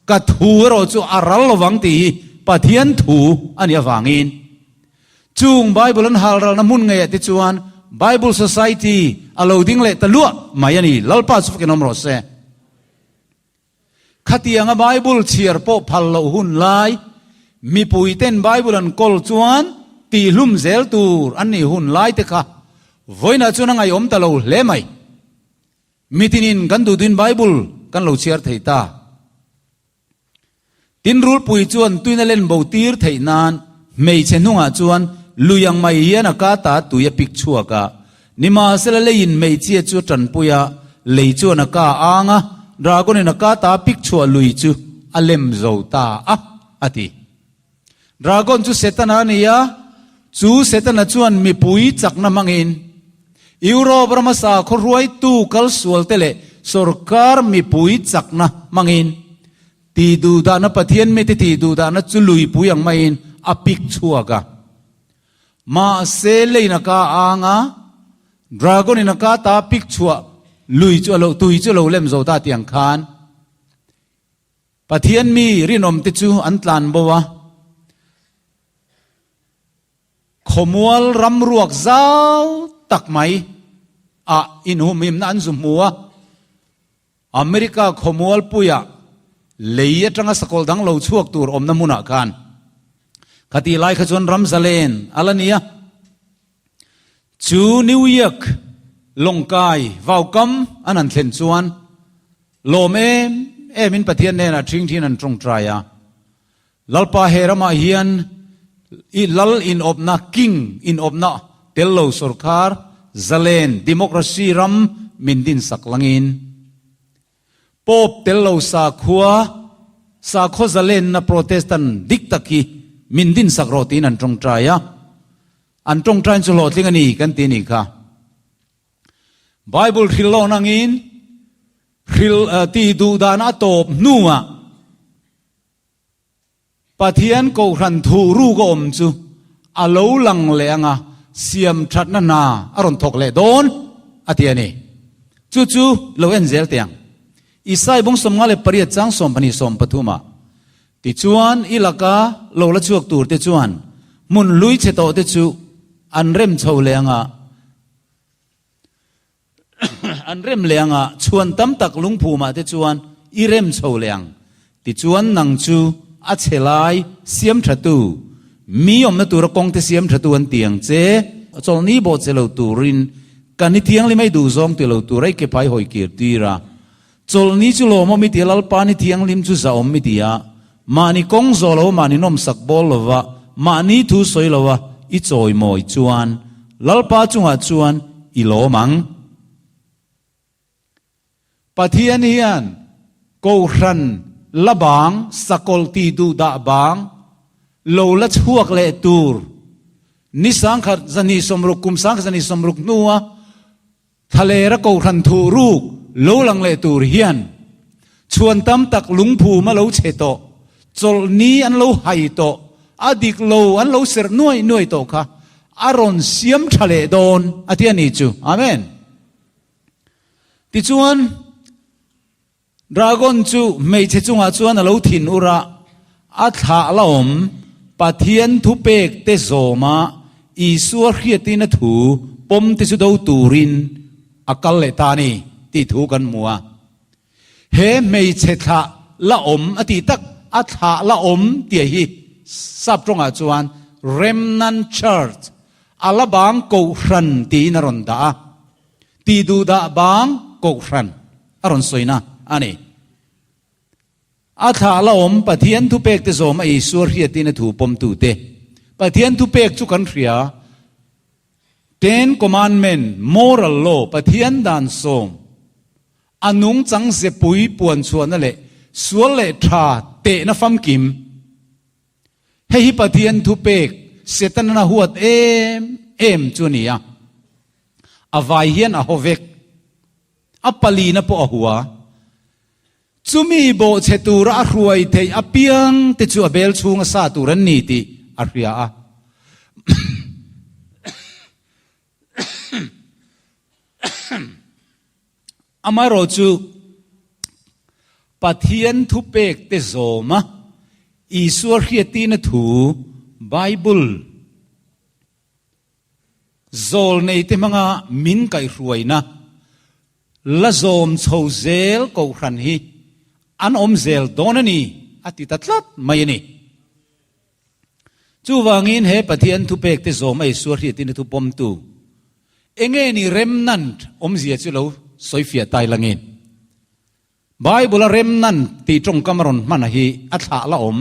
ka thu erawh chu a ral lovang tih hi Pathian thu a nih avangin chung Bible an halralna hmun ngeiah te chuan Bible Society a lo ding leh ta luah mai a ni. Lalpa chu fakin awm rawh se. Khatianga Bible chhiar pawh phal loh hun lai. Mipuiten Bible an kawl chuan tihhlum zel tur an nih hun lai te kha vawiinah chuan a ngaihawm ta lo hle mai. Mitinin kan duhtuin Bible kan lo chhiar thei ta. Tin rulpui chuan tuina len bo tir theih nan hmeichhe hnungah chuan lui ang mai hian a ka ta tui a pik chhuak a. Nimahsela leiin hmeichhia chu a tanpui a, lei chuan a ka ang a, dragon in a ka ta pik chhuah lui chu a lem zo ta a, a ti. Dragon chu Setana a ni a, chu Setana chuan mipui chakna hmangin Europe rama sakhaw hruaitu kal sualte leh sorkar mipui chakna hmangin tih duhdahna Pathian mite tih duhdahna chu luipui ang maiin a pik chhuak a. Mahse leiin a ka ang a, Dragon in a ka ta pik chhuah lui chu a lo tui chu a lo lem zo ta tih ang khan Pathian mi rinawmte chu an tlan bo a, khawmual ram ruak zau tak mai ah inhumhimna an zu hmu a. America khawmual puiah lei atanga sakawlh dang lo chhuak tur awmna hmunah khan khatih lai kha chuan ram zalen a la ni a. Chu New York lawngkai vaukam an han thlen chuan Lawm em em in Pathian hnenah ṭhingṭhin an ṭawngṭai a, Lalpa he ramah hian i lal inawpna, king inawpna tel lo sorkar zalen democracy ram min dinsak langin Pope tel lo sakhua, sakhaw zalenna Protestant dik tak hi min dinsak rawh tiin an ṭawngṭai a, an ṭawngṭain chu hlawhtling a ni kan ti a nih kha. Bible hril lawn angin hril ti duh dan a tawp hnuah Pathian kohhran thuh ruk a awm chu a lo lang leh anga siam thatna hna a rawn thawk leh dawn a ti a ni. Chu chu lo en zel teh ang. Isai bung 58 chang 12 13 ah Tichuan i laka lo la chhuak tur te chuan hmun hlui chhe tawh te chu an rem chho leh anga An rem leh anga chhuan tam tak lungphumah te chuan i rem chho leh ang. Tichuan nang chu a chhe lai siam thatu, mi awmna tura kawng te siam thatu an ti ang che. Chawlhni bawh che lo turin ka ni thianghlim ei duh zawng ti lo tur ei ke phai hawi kir tir a. Chawlhni chu lawmawm i ti a, Lalpa ni thianghlim chu zahawm i ti a. Mahni kawng zawh lo, mahni nawmsak bawl lova, mahni thu sawi lova i chawimawi chuan Lalpa chungah chuan i lawm ang. Pathian hian Kohhran la bang, sakawlh ti duh dah bang, lo la chhuak leh tur ni sangkhat zahnih sawmruk kum sangkhat zahnih sawmruk hnua Thlalera Kohhran thuh ruk lo lang leh tur hian chhuan tam tak lungphum a lo chhe tawh, chawlhni an lo hai tawh, a dik lo an lo serh nuai nuai tawh kha a rawn siam tha leh dawn a ti a ni chu. Amen. Tichuan, Dragon chu hmeichhe chungah chuan a lo thin ur a, a thlah la awm Pathian thupek te zawma Isua hriatin a thu pawm te chu do turin a kal leh ta a ni tih thu kan hmu a. He hmeichhe thlah la awm a tih tak a thlah la awm tih hi sap tawngah chuan Remnant Church, a la bang kohhran tiin a rawn dah a. Tih duhdah bang kohhran a rawn sawina a ni. A thlah la awm Pathian thupek te zawm a Isua hriatin a thu pawmtute. Pathian thupek chu kan hria. Ten Commandment, Moral Law, Pathian dan sawm, a nungchang zepui puanchhuahna leh sual leh tha tehna famkim. Hei hi Pathian thupek Setana huat em em chu a ni a. A vai hian a haw vek. A palina pawh a hua. Chumi bawhchhe tura a hruai theih apiang te chu a bel chhunga sa tur an ni tih a hria a. Amaherawhchu, Pathian thupek te zawma Isua hriattina thu Bible zawl nei te hmanga min kaihhruaina la zawm chho zel kohhran hi an awm zel dawn a ni a ti ta tlat mai a ni. Chuvangin he Pathian thupek te zawm a Isua hriatin a thu pawmtu enge ni remnant awmzia chu lo sawifiah tai langin Bible a remnant tih tawngkam a rawn hman a hi a thlah la awm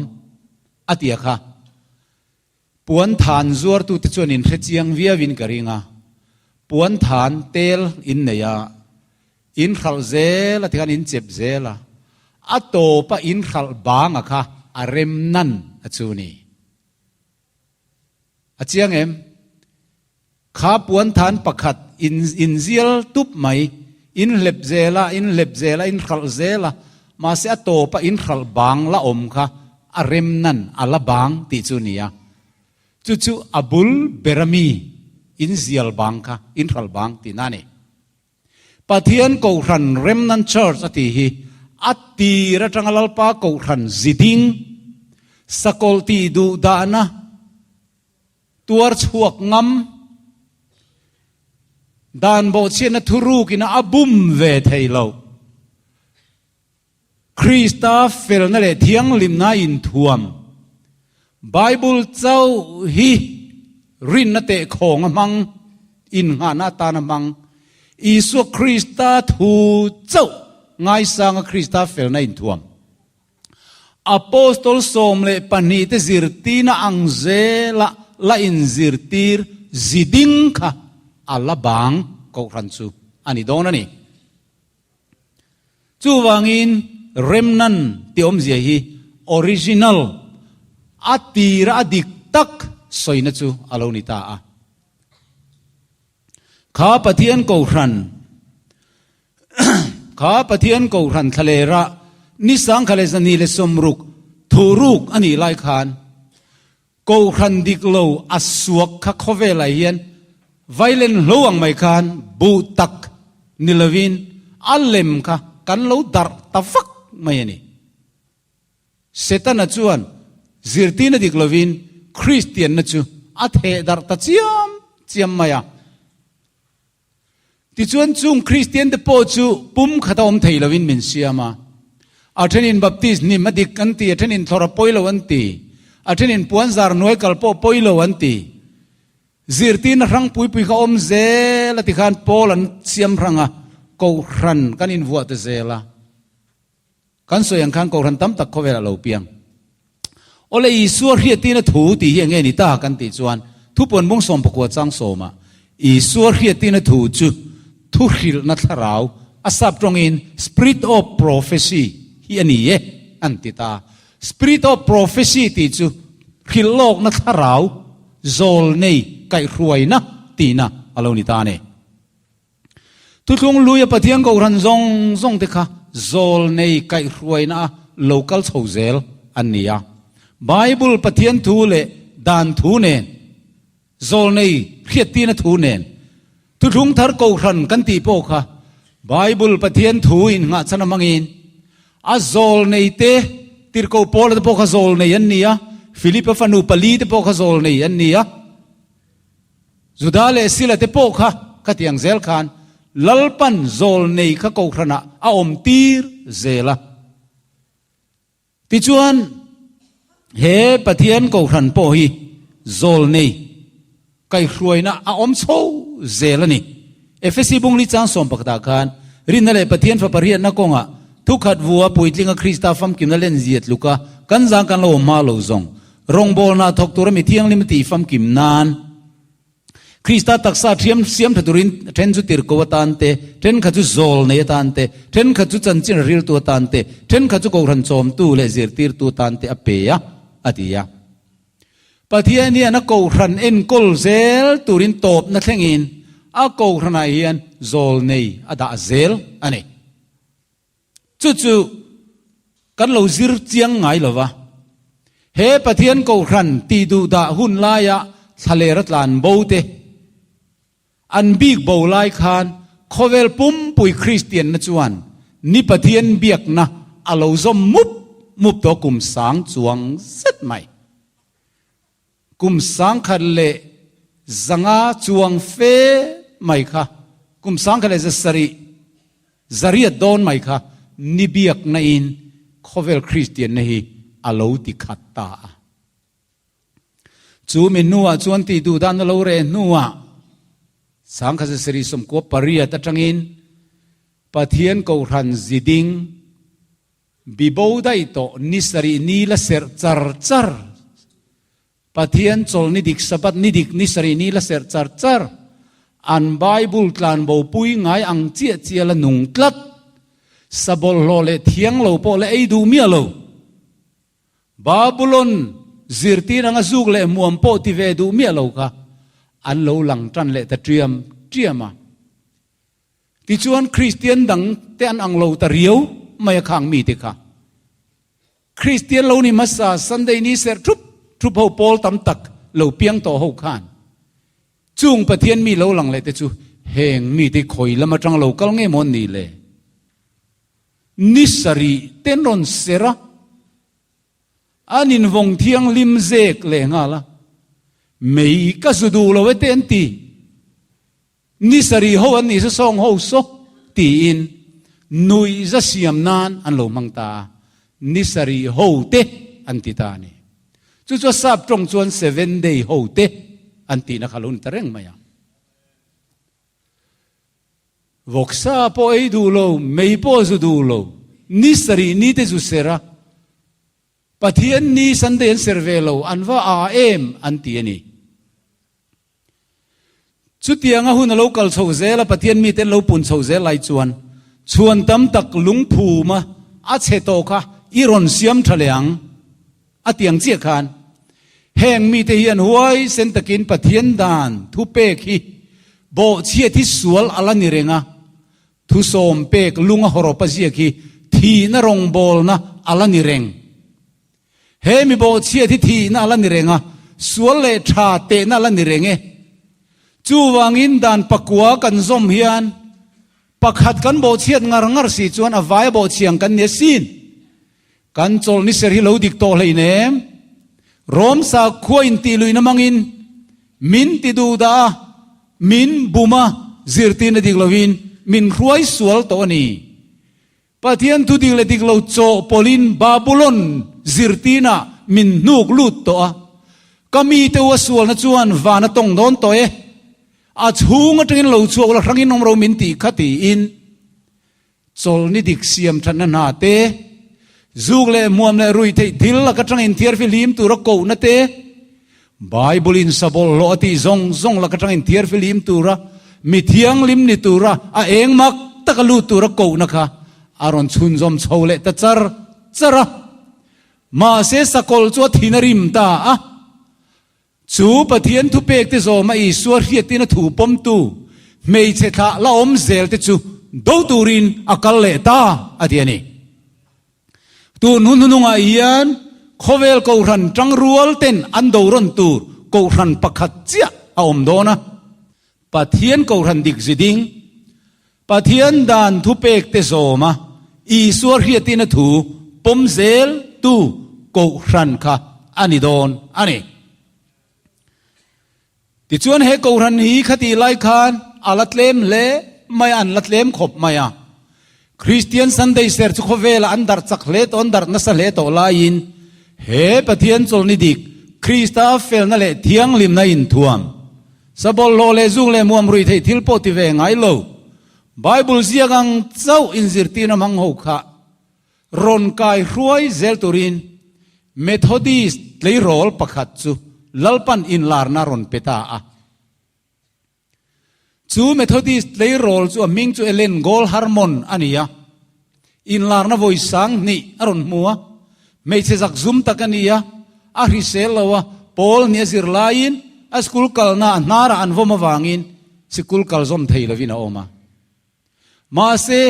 a tia kha puan than zuartute chuan in hrechiang viauin ka ring a, puan than tel in nei a, in hralh zel a tikhan in chep zel a, a tawpa in hralh banga kha a remnan a chu ni. A chiang em? Kha puanthan pakhat in inzial tup mai, in hlep zel a, in hlep zel a, in hralh zel a, mahse a tawpa in hralh bang la awm kha a remnan a la bang tih chu ni a. Chu chu a bul bera mi inzial bang kha in hralh bang tihna a ni. Pathian Kohhran Remnant Church a tih hi a tir atanga Lalpa Kohhran ziding, sakawlh tih duh dahna, tuar chhuak ngam, dan bawhchhiatna thurukina a bum ve thei lo. Krista felna leh thianghlimna inthuam Bible chauh hi rinna tehkhawng a hmang, innghahna atana hmang, Isua Krista thu chauh ngaisanga Krista felna inthuam. Apostol 12 te zirtirna ang zela la inzirtir ziding kha a la bang kohhran chu a ni dawn a ni. Chuvangin remnan tih awmzia hi original, a tira a dik tak sawina chu a lo ni ta a. Kha Pathian Kohhran Kha Pathian Kohhran thlalera ni 10,260 thuruk a nih lai khan Kohhran dik lo a suak kha khawvelah hian vailen hlo ang mai khan buh tak ni lovin a lem kha kan lo darh ta vak mai a ni. Setana chuan zirtirna dik lovin Kristianna chu a theh darh ta chiam chiam mai a. Tichuan chung Kristian te pawh chu pum khata awm thei lovin min siam a. A thenin Baptist hnim a dik an ti, a thenin thlawr a pawi lo an ti, a thenin puanzar hnuai kal pawh pawi lo an ti. Zirtirna hrang pui pui kha awm zel a tikhan Paul an siam hrang a, Kohhran kan invuah ta zel a. Kan sawi ang khan Kohhran tam tak khawvelah a lo piang. Awle Isua hriattirna thu tih hi enge ni ta kan tih chuan thupuan bung sawmpakua chang sawmah Isua hriattirna thu chu thu hrilhna thlarau a sap tawngin spirit of prophecy hi a ni e an ti ta. Spirit of prophecy tih chu hrilh lawkna thlarau zawl nei kaihhruaina tihna a lo ni ta a ni. Thuthlung luia Pathian Kohhran zawng zawng te kha zawlnei kaihhruaina a lo kal chho zel an ni a. Bible Pathian thu leh dan thu nen, zawlnei hriattirna thu nen, Thuthlung thar Kohhran kan tih pawh kha Bible Pathian thu innghahchhan a hmangin a zawlnei te, Tirhkoh Paula te pawh kha zawlnei an ni a, Philipa fanu pali te pawh kha zawlnei an ni a. Juda leh Sila te pawh kha khatiang zel khan Lalpan zawl nei kha kohhranah a awm tir zel a. Tichuan, he Pathian kohhran pawh hi zawl nei kaihhruaina a awm chho zel a ni. Efesi bungli chang sawm pakhatah khan rinna leh Pathian fapa riatna kawngah thukhat vua puitlinga Krista famkimna lenzia tluka kan zang kan lo awm hma lo zawng Rawngbawlna thawk tura mi thianghlim a tih famkim nan Krista taksa thiam siam tha turin then chu tirko atan te, thenkhat chu zawl nei atan te, thenkhat chu chanchin riltu atan te, thenkhat chu kohhran chawmtu leh zirtirtu atan te a pe a, a ti a. Pathian hian a kohhran enkawl zel turin tawpna thlengin a kohhranah hian zawl nei a dah zel a ni. Chu chu kan lo zir chiang ngai lo va. He Pathian Kohhran tih duh dah hun laia thlaler a tlan bo te, an bik bo lai khan khawvel pumpui Kristianna chuan ni Pathian biakna a lo zawm mup mup tawh kum sang chuang zet mai. Kum 1500 chuang fe mai kha, kum 1800 dawn mai kha ni biakna in khawvel Kristianna hi a lo ti khat ta a. Chu mi hnuah chuan tih duh dan a lo reh hnuah 1998 atangin Pathian Kohhran ziding bibo daih tawh ni sarih ni la serh char char, Pathian chawlni dik Sabbath ni dik ni sarih ni la serh char char, an Bible tlanbo pui ngai ang chiah chiah la nung tlat, sa bawlhhlawh leh thiang lo pawh la ei duh miah lo. Babulon zirtir anga zuk leh hmuam pawh ti ve duh miah lo kha an lo lang tan leh ta ṭiam ṭiam a. Tichuan Kristian dang te an ang lo ta riau mai a khang mite kha. Kristian lo ni hmasa Sunday ni serh ṭhup ṭhup ho pawl tam tak lo piang tawh ho khan chung Pathian mi lo lang leh te chu heng mite khawi lam aṭang lo kal nge maw an nih le? Ni sarih ten rawn ser a, an invawng thianghlim zek leh nghal a, mei ka zu duh lo e te an ti. Ni sarih ho an nih sa sawng ho saw tiin nuihza siam nan an lo hmang ta a, ni sarih ho te an ti ta a ni. Chu chu a sap tawng chuan seven day ho te an tihna kha lo ni ta reng mai a. Vawksa pawh ei duh lo, mei pawh zu duh lo, ni sarih ni te zu ser a, Pathian ni Sunday an ser ve lo, an va a em an ti a ni. Chutianga hun a lo kal chho zel a, Pathian mite an lo pun chho zel lai chuan chhuan tam tak lungphuma a chhe tawh kha i rawn siam tha leh ang a ti ang chiah khan heng mite hian huaisen takin Pathian dan thupek hi Bawhchhiat hi sual a la ni reng a, thusawm pek lunga hawrawp a ziak hi thihna rawngbawlna a la ni reng. He mi bawhchhiat hi thihna a la ni reng a, sual leh tha tehna a la ni reng e. Chuvangin dan pakua kan zawm hian pakhat kan bawhchhiat ngar ngar si chuan a vaia bawhchhiang kan ni asin. Kan chawlh ni ser hi lo dik tawh hleinem. Rom sakhua intih luihna mangin min ti duh dah a, min bum a, zirtirna dik lovin min hruai sual tawh a ni. Pathian thu dik leh dik lo chawhpawlhin Babulon zirtirna min hnuk lut tawh a. Ka mite u a sualna chuan van a tawng dawn tawh e. A chhung atangin lo chhuak ula hrangin awm ro min tih kha tiin. Chawlhni dik siam thatna hna te, zuk leh hmuam leh rui theih thil laka tangin thiarfihlim tura kohna te, Bible in sabawlhhlawh a tih zawng zawng laka tangin thiarfihlim tura mi thianghlim ni tura a eng mak taka lut tura kohna kha a rawn chhunzawm chho leh ta char char a. Mahse sakawlh chu a thin a rim ta a. Chu Pathian thupek te zawma Isua hriatin a thu pawmtu hmeichhe thlah la awm zel te chu do turin a kal leh ta a ti a ni. Tun hun hnungah hian khawvel kohhran tangrual ten an do rawn tur kohhran pakhat chiah a awm dawn a. Pathian kohhran dik zi ding, Pathian dan thupek te zawma Isua hriatin a thu pawm zel tu kohhran kha a ni dawn a ni. Tichuan he kohhran hi khatih lai khan a la tlem hle mai a, an la tlem khawp mai a. Kristian Sunday ser chu khawvelah an darh chak hle tawh, an darh nasa hle tawh laiin he Pathian chawlhni dik, Krista felna leh thianghlimna inthuam, sabawlhlawh leh zung leh muam rui theih thil pawh ti ve ngai lo, Bible ziak ang chauh inzirtirna hmang ho kha rawn kai hruai zel turin Methodist tleirawl pakhat chu Lalpan inlarna rawn pe ta a. Chu Methodist tleirawl chu a hming chu Ellen Gold Harmon a ni a. Inlarna vawi sang hnih a rawn hmu a. Hmeichhe zak zum tak a ni a, a hrisel lo a, Paul hnih a zir laiin a school kalna a hnarah an vawm avangin sikul kal zawm thei lovin a awm a. Mahse,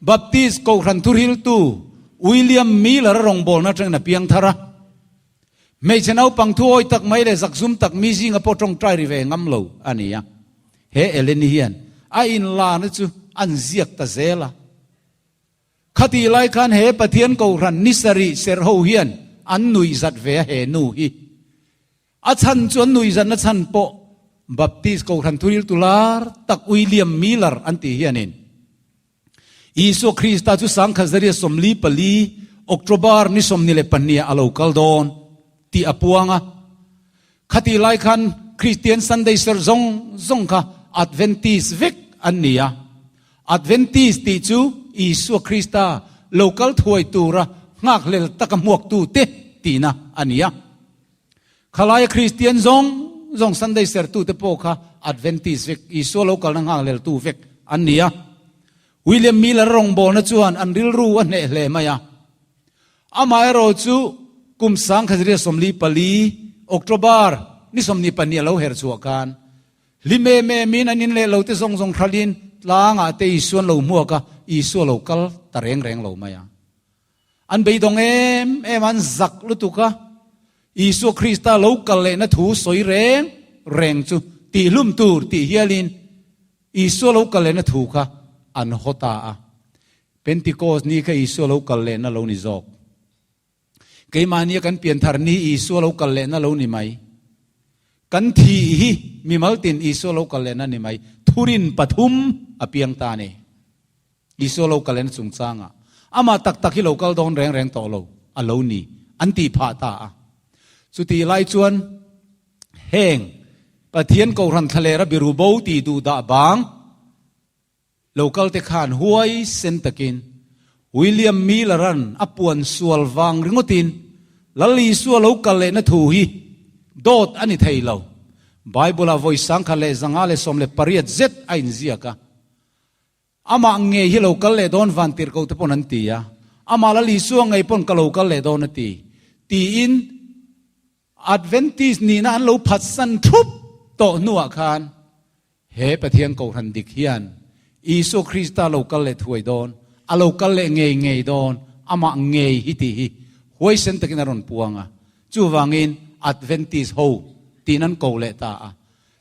Baptist Kohhran thuhriltu William Miller a rawngbawlna atangin a piang thar a. Hmeichhe naupang thuawi tak mai leh zakzum tak mi zinga pawh tawngtai ri ve ngam lo a ni a. He Eleni hian a inlana chu an ziak ta zel a. Khatih lai khan he Pathian Kohhran ni sarih serh ho hian an nuihzat ve a he nu hi. A chhan chu an nuihzatna chhan pawh Baptist Kohhran thuriltu lar tak William Miller an tih hianin Isua Krista chu 1944 October ni 22 ah a lo kal dawn tih a puang a. Khatih lai khan Kristian Sunday serh zawng zawng kha Adventist vek an ni a. Adventist tih chu Isua Krista lo kal thuai tura nghakhlel taka hmuaktute tihna a ni a. Khalaia Kristian zawng zawng Sunday serhtute pawh kha Adventist vek, Isua lo kalna nghakhleltu vek an ni a. William Miller rawngbawlna chuan an rilru a hneh hle mai a. Amaherawh chu kum 1944 October ni 22 a lo her chhuah khan hlim em emin an in leh lo te zawng zawng hralhin tlangah te Isua an lo hmuak a, Isua lo kal ta reng reng lo mai a. An beidawng em em a, an zak lutuk a, Isua Krista lo kal lehna thu sawi reng reng chu tihhlum tur tih hialin Isua lo kal lehna thu kha an haw ta a. Pentikos ni kha Isua lo kal lehna lo ni zawk. Keimahnia kan pianthar ni Isua lo kal lehna lo ni mai. Kan thih hi mimal tin Isua lo kal lehna ni mai. Thurin pathum a piang ta a ni. Isua lo kal lehna chungchangah amah tak tak hi lo kal dawn reng reng tawh lo a lo ni an tih phah ta a. Chutih lai chuan heng Pathian Kohhran thlalera biru bo tih duh dah bang Lo kal te khan huai sen takin William Miller-a'n a puan sual vang ringawtin Lal Isua lo kal lehna thu hi dawt a ni thei lo. Bible-ah vawi 1118 zet a inziak a. Amah ngei hi lo kal leh dawn van tirhko te pawn an ti a. Amah Lal Isua ngei pawn ka lo kal leh dawn a ti. Tiin Adventist nihna an lo phatsan thup tawh hnuah khan He Pathian Kohhran dik hian Isua Krista lo kal leh thuai dawn, a lo kal leh ngei ngei dawn, amah ngei hi tih hi huaisen takin a rawn puang a. Chuvangin Adventist ho tiin an ko leh ta a.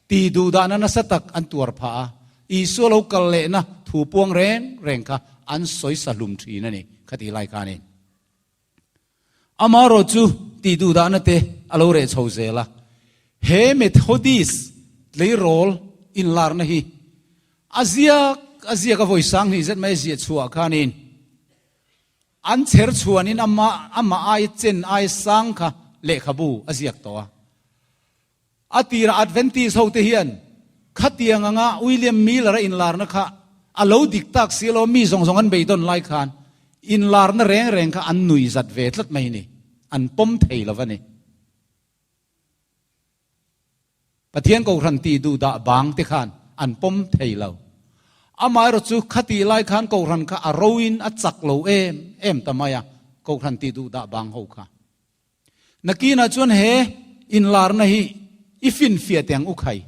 Tih duhdahna nasa tak an tuar phah a, Isua lo kal lehna thu puang reng reng kha an sawi sa hlum thin a ni khatih lai khanin. Amaherawh chu tih duhdahna te a lo reh chho zel a, he Methodist tleirawl inlarna hi a ziak a ziak a vawi sang hnih zet mai a ziah chhuah khanin an chher chhuanin amah amah ai chen ai sang kha lehkhabu a ziak tawh a. A tirah Adventist ho te hian khatiang anga William Miller-a inlarna kha a lo dik tak si lo, mi zawng zawng an beidawn lai khan inlarna reng reng kha an nui zat ve tlat mai ni, an pawm thei lo va ni. Pathian Kohhran tih duh dah bang te khan an pawm thei lo. Amaherawh chu khatih lai khan Kohhran kha a roin a chak lo em em ta mai a, Kohhran tih duh dah bang ho kha. Nakinah chuan he inlarna hi i finfiah teh ang u khai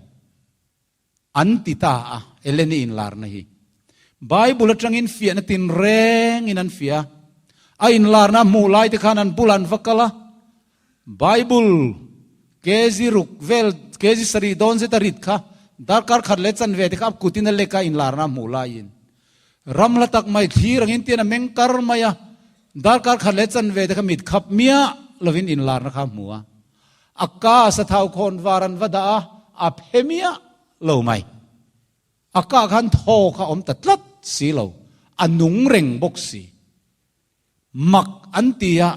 an ti ta a, Eleni inlarna hi. Bible atangin fiahna tinrengin an fiah a, a inlarna a hmuh lai te khan an bulah an va kal a, Bible kg ruk vel, kg sarih dawn zet a rit kha darkar khat leh chanve te kha a kutin a lek a inlarna a hmuh laiin. Ram hla tak mai thlir angin tian a meng kar mai a, darkar khat leh chanve te kha mit khap miah lovin inlarna kha a hmu a. A ka sathau khawn var an va dah a, a phe miah lo mai. A ka khan thaw kha awm ta tlat si lo, a nung reng bawk si. Mak an ti a,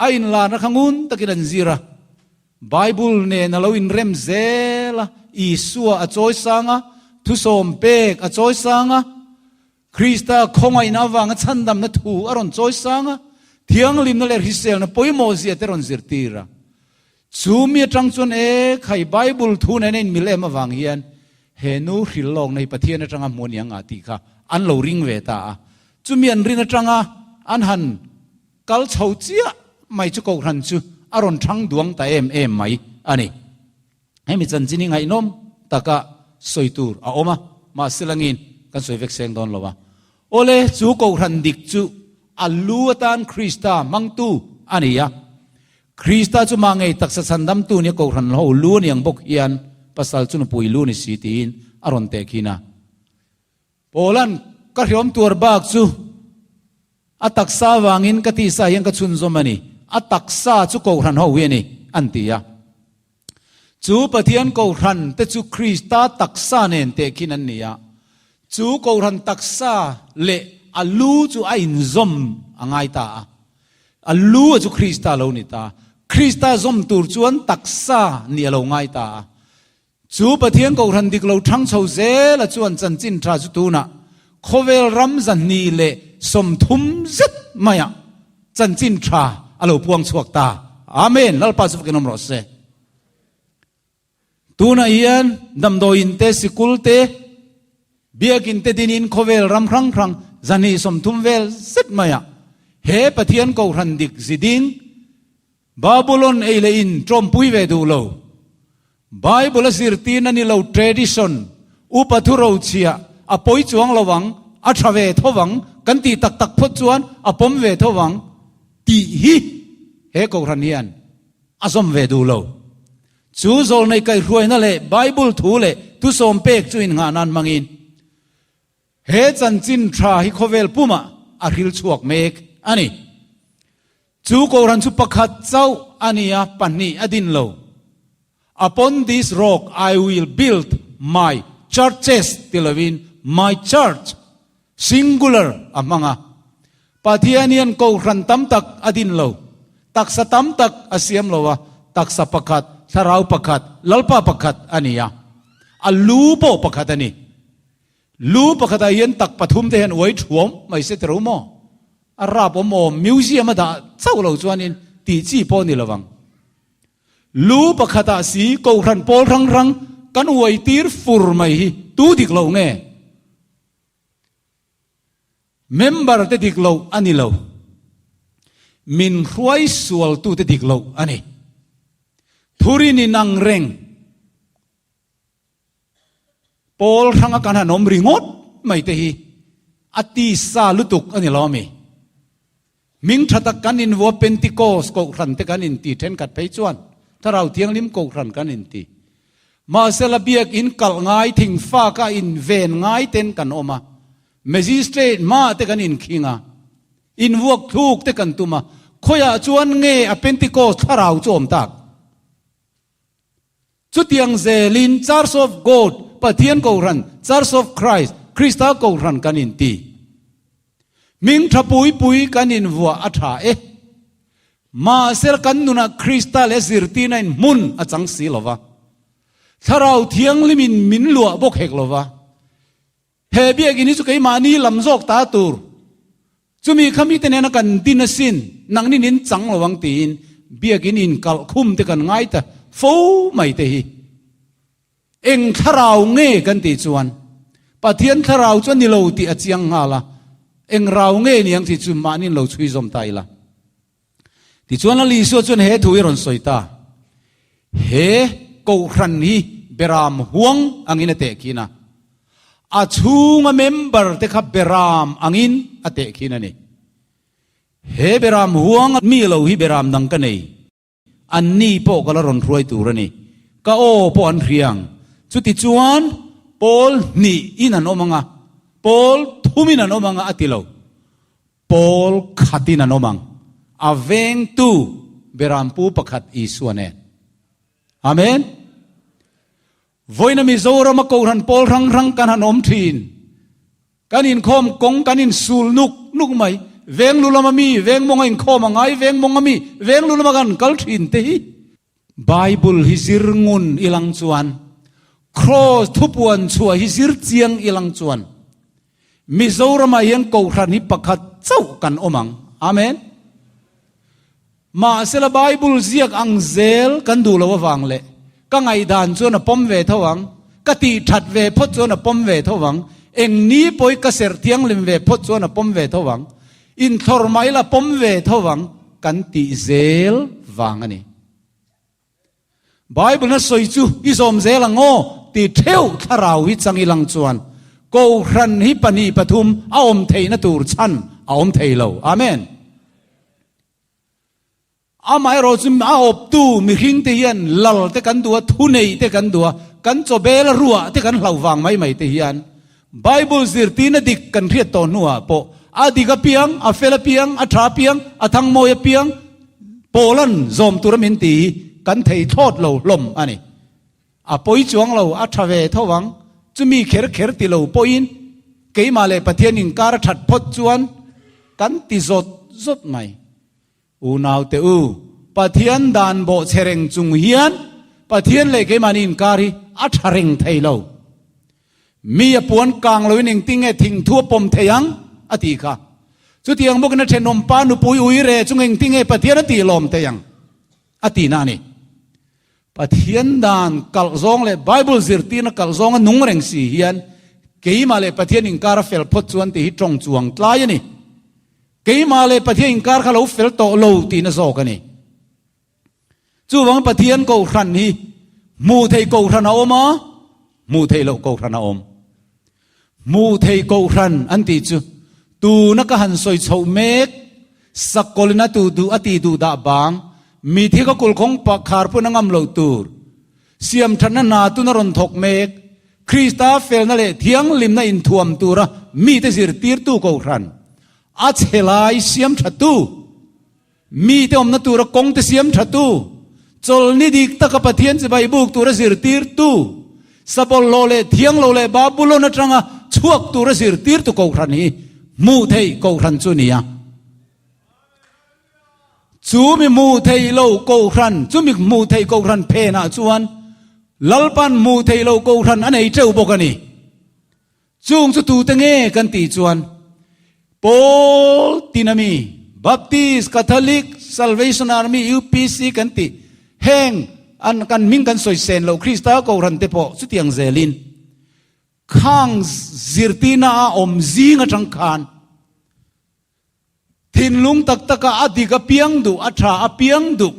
a inlarna kha ngun takin an zir a. Bible nen a lo inrem zel a, Isua a chawi sang a, thusawm pek a chawi sang a, Krista khawngaihna avanga chhandamna thu a rawn chawi sang a, thianghlimna leh hriselna pawimawhzia te rawn zirtir a. Chu mi atang chuan e khai Bible thu nen a inmil em avang hian he nu hril lawkna hi Pathian atanga hmu a ni ang a tih kha an lo ring ve ta a. Chumi an rin atanga an han kal chho chiah mai chu Kohhran chu a rawn thang duang ta em em mai a ni. Hemi chanchin hi ngaihnawm taka sawi tur a awm a, mahse langin kan sawi vek seng dawn lo a. Awle, chu Kohhran dik chu a lu atan Krista hmangtu a ni a. Krista chu mah ngei taksa chhandamtu nia Kohhran ho lu a ni ang bawk hian pasal chu nupui lu ni si tiin a rawn teh khin a. Paula'n ka hriawm tuar bak chu a taksa avangin ka tisa hian ka chhunzawm a ni, a taksa chu Kohhran ho hi a ni, an ti a. Chu Pathian Kohhran te chu Krista taksa nen tehkhin an ni a, chu Kohhran taksa leh a lu chu a inzawm a ngai ta a. A lu a chu Krista lo ni ta. Krista zawm tur chuan taksa nih a lo ngai ta a. Chu Pathian Kohhran dik lo thang chho zela chuan chanchin tha chu tunah khawvel ram 230 zet maiah chanchin tha a lo puang chhuak ta. Amen! Lalpa chu fakin awm rawh se. Tunah hian damdawiin te, sikul te, biakin te dinin khawvel ram hrang hrang 230 vel zet maiah he Pathian Kohhran dik ziding Babulon ei leh in tawmpui ve duh lo. Bible a zirtirna ni lo tradition, upa thu rochhia a pawi chuang lo ang, a tha ve tho vang, kan tih tak tak phawt chuan a pawm ve tho vang tih hi he Kohhran hian a zawm ve duh lo. Chu zawlnei kaihhruaina leh Bible thu leh thusawm pek chu innghah nan hmangin he chanchin tha hi khawvel pumah a hril chhuak mek a ni. Chu Kohhran chu pakhat chauh a ni a, pahnih a din lo. Upon this rock I will build my churches ti lovin my church, singular, a hmang a. Pathian hian Kohhran tam tak a din lo. Taksa tam tak a siam lo a, taksa pakhat, thlarau pakhat, Lalpa pakhat a ni a. A lu pawh pakhat a ni. Lu pakhatah hian tak pathum te hian uai thuam mai se tiro maw? A rap awm awm museum a dah chauh lo chuanin tih chi pawh ni lovang. Lu pakhatah si Kohhran pawl hrang hrang kan uai tir fur mai hi tu dik lo nge? Member te dik lo a ni lo. Min hruai sual tu te dik lo a ni. Thurin in ang reng. Pawl hranga kan han awm ringawt mai te hi a tisa lutuk a ni lo ami? Hming tha tak kan invuah Pentecost kohhran te kan inti thenkhat phei chuan Thlarau Thianghlim kohhran kan inti. Mahsela biakin kalh ngai thingfaka inven ngai ten kan awm a, Magistrate hmaah te kan inkhing a, invuak thluk te kan tum a, khawiah chuan nge a Pentecost thlarau chu awm tak? Chutiang zelin Church of God, Pathian Kohhran, Church of Christ, Krista Kohhran kan inti. Hming tha pui pui kan invuah a tha e. Mahse kan nunah Krista leh zirtirna in hmun a chang si lo va. Thlarau Thianghlimin min luah bawk hek lo va. He biakinn hi chu keimahni lam zawk ta tur, chumi kha mite nena kan din asin, nangni nin chang lo ang tiin biakinn inkalh khum te kan ngai ta fo mai te hi. Eng thlarau nge kan tih chuan Pathian thlarau chu a ni lo tih a chiang nghal a, eng rau nge ni ang tih chu mahni lo chhui zawm ta ila. Tichuan Lal Isua chuan he thu hi a rawn sawi ta, He Kohhran hi Beram huang angin a tehkhin a, a chhunga member te kha Beram angin a tehkhin a ni. He Beram huang mi lo hi Beram dang ka nei, anni pawh ka la rawn hruai tur a ni, ka aw pawh an hria ang. Chutichuan pawl hnihin an awm ang a, pawl thumin an awm ang a a ti lo. Pawl khatin an awm ang, a vengtu Berampu pakhat Isua nen. Amen. Vawiina Mizorama Kohhran pawl hrang hrang kan han awm thin. Kan inkhawm kawng kan insul nuk nuk mai. Veng lu lama mi, veng mawnga inkhawm a ngai, veng mawnga mi, veng lu lama kan kal thin te hi. Bible hi zir ngun ilang chuan, Kraws thupuan chhuah hi zir chiang ilang chuan, Mizoramah hian Kohhran hi pakhat chauh kan awm ang. Amen. Mahsela Bible ziak ang zel kan duh lo avang leh ka ngaihdan chuan a pawm ve tho ang, ka tih that ve phawt chuan a pawm ve tho ang, eng ni pawhi ka serh thianghlim ve phawt chuan a pawm ve tho ang, inthlawr mah ila pawm ve tho ang kan tih zel vang a ni. Bible-na sawi chu i zawm zel ang aw ti theuh thlarau hi chang ilang chuan Kohhran hi pahnih pathum a awm theihna tur chhan a awm thei lo. Amen. Amaherawh chu a awptu mihring te hian lal te kan duh a, thunei te kan duh a, kan chawbel a ruah te kan hlauh vang mai mai te hian Bible zirtirna dik kan hriat tawh hnuah pawh a dik apiang, a fel apiang, a tha apiang, a thangmawi apiang Paulan zawm tura min ti hi kan thei thlawt lo hlawm a ni. A pawi chuang lo, a tha ve tho ang. Chumi kher kher ti lo pawhin keimah leh Pathian inkar a that phawt chuan kan ti zawt zawt mai. Unaute u, Pathian dan bawhchhe reng chung hian Pathian leh keimahni inkar hi a tha reng thei lo. Mi a puan kang loin engtinge thingthu a pawm thei ang? a ti kha. Chutiang bawkin a thenawmpa nupui ui re chung engtinge Pathian a tih lawm thei ang? a tihna a ni. Pathian dan kalh zawng leh Bible zirtirna kalh zawnga nung reng si hian keimah leh Pathian inkar a fel phawt chuan tih hi tawng chuang tlai a ni. Keimah leh Pathian inkar kha lo fel tawh lo tihna zawk a ni. Chuvang Pathian kohhran hi hmuh theih kohhran a awm a, hmuh theih loh kohhran a awm. Hmuh theih kohhran an tih chu tuna ka han sawi chhoh mek, sakawlin a tu duh a ti duh dah bang, mithi ka kulkhawng pa khar pawn a ngam loh tur, siamthatna hna tuna rawn thawk mek, Krista felna leh thianghlimna inthuam tura mite zirtirtu kohhran, a chhe lai siamthatu. Mite awmna tura kawngte siam thatu, chawlhni dik taka Pathian chibai buk tura zirtirtu, sabawlhlawh leh thianglo leh Babulon atanga chhuak tura zirtirtu kohhran hi hmuh theih kohhran chu a ni a. Chu mi hmuh theih lo kohhran, chu mi hmuh theih kohhran phenah chuan Lalpan hmuh theih lo kohhran a nei teuh bawk a ni. Chung chu tute nge kan tih chuan Pawl tin ami, Baptist, Catholic, Salvation Army, UPC kan tih heng an kan hming kan sawi sen loh Krista Kohhran te pawh chutiang zelin khang zirtirna a awm zing atang khan Thinlung tak taka a dik apiang duh, a tha apiang duh,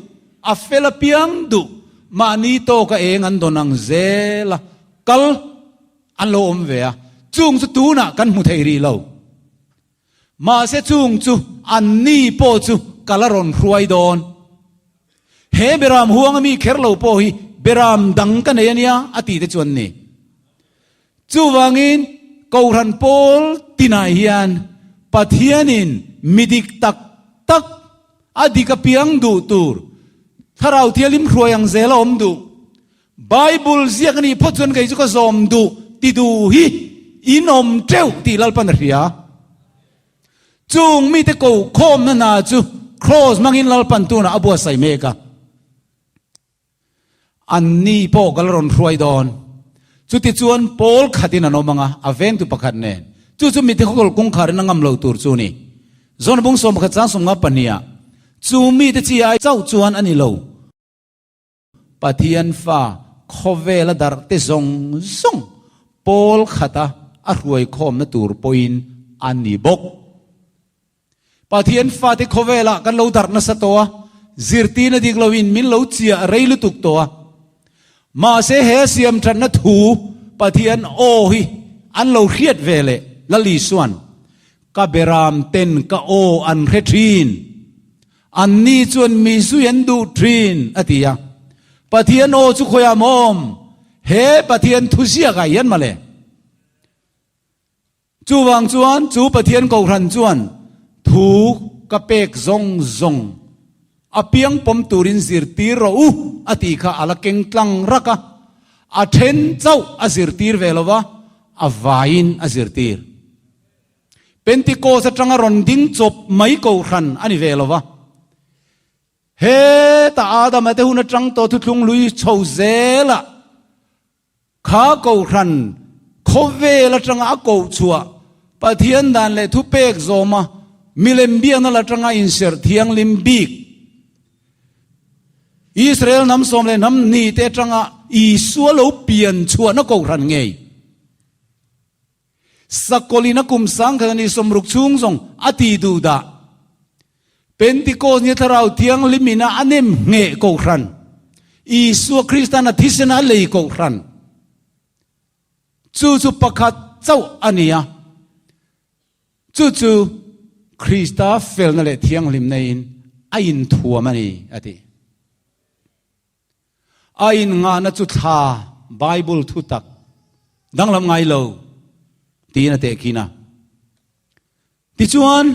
a fel apiang duh, mahni tawka eng an dawn ang zel a, kal an lo awm ve a, chung chu tunah kan hmu thei rih lo. Mahse chung chu anni pawh chu kal a rawn hruai dawn. He beram huanga mi kher lo pawh hi beram dang ka nei a nia a tih te chu an ni. Chuvangin, Kohhran pawl tinah hian Pathianin mi dik tak tak, a dik apiang duh tur, Thlarau Thianghlim hruai ang zel a awm duh. Bible ziak a nih phawt chuan kei chu ka zawm duh ti duh hi in awm teuh tih Lalpan a hria. Chung mite kokhawmna hna chu Kraws hmangin Lalpan tunah a buatsaih mek a. Anni pawh ka la rawn hruai dawn. Chutichuan pawl khatin an awm ang a, a vengtu pakhat nen. Chu chu mite khawkawl kawngkharin a ngam lo tur chu a ni. Zawn bung 11 chang 50 pahniha chu mite chi ai chauh chuan a ni lo. Pathian fa khawvela darh te zawng zawng pawl khata a hruai khawmna tur pawhin a ni bawk. Pathian fate khawvelah kan lo darh nasa tawh a, zirtirna dik loin min lo chiah rei lutuk tawh a. Mahse he siamthatna thu Pathian aw hi an lo hriat ve leh Lal Isuan, Ka beram ten ka aw an hre thin, anni chuan mi zui an duh thin, a ti a. Pathian aw chu khawiah maw awm? He Pathian thuziakah hian mawle. Chuvang chuan chu Pathian Kohhran chuan thu ka pek zawng zawng a piang pawm turin zirtir rawh u a tih kha a la keng tlang rak a, a then chauh a zirtir ve lo va, a vaiin a zirtir. Pentecost atanga rawn ding chawp mai Kohhran a ni ve lo va. Heta Adama te hun atang tawh thuthlung lui chho zelah Kha Kohhran khawvel atanga a koh chhuah Pathian dan leh thupek zawma milem biakna la atanga inserh thianghlim bik Israel hnam sawm leh hnam hnih te atanga Isua lo pian chhuahna Kohhran ngei Sakawlin a kum sangkhat a ni sawmruk chhung zawng a ti duh dah. Pentikos ni Thlarau Thianghlim ina a nem ngheh Kohhran, Isua Kristan a thisen a lei Kohhran. Chu chu pakhat chauh a ni a. Chu chu Krista felna leh thianghlimna in a inthuam a ni, a ti. A innghahna chu thla Bible thutak danglam ngai lo tiin a tehkhin a. Tichuan,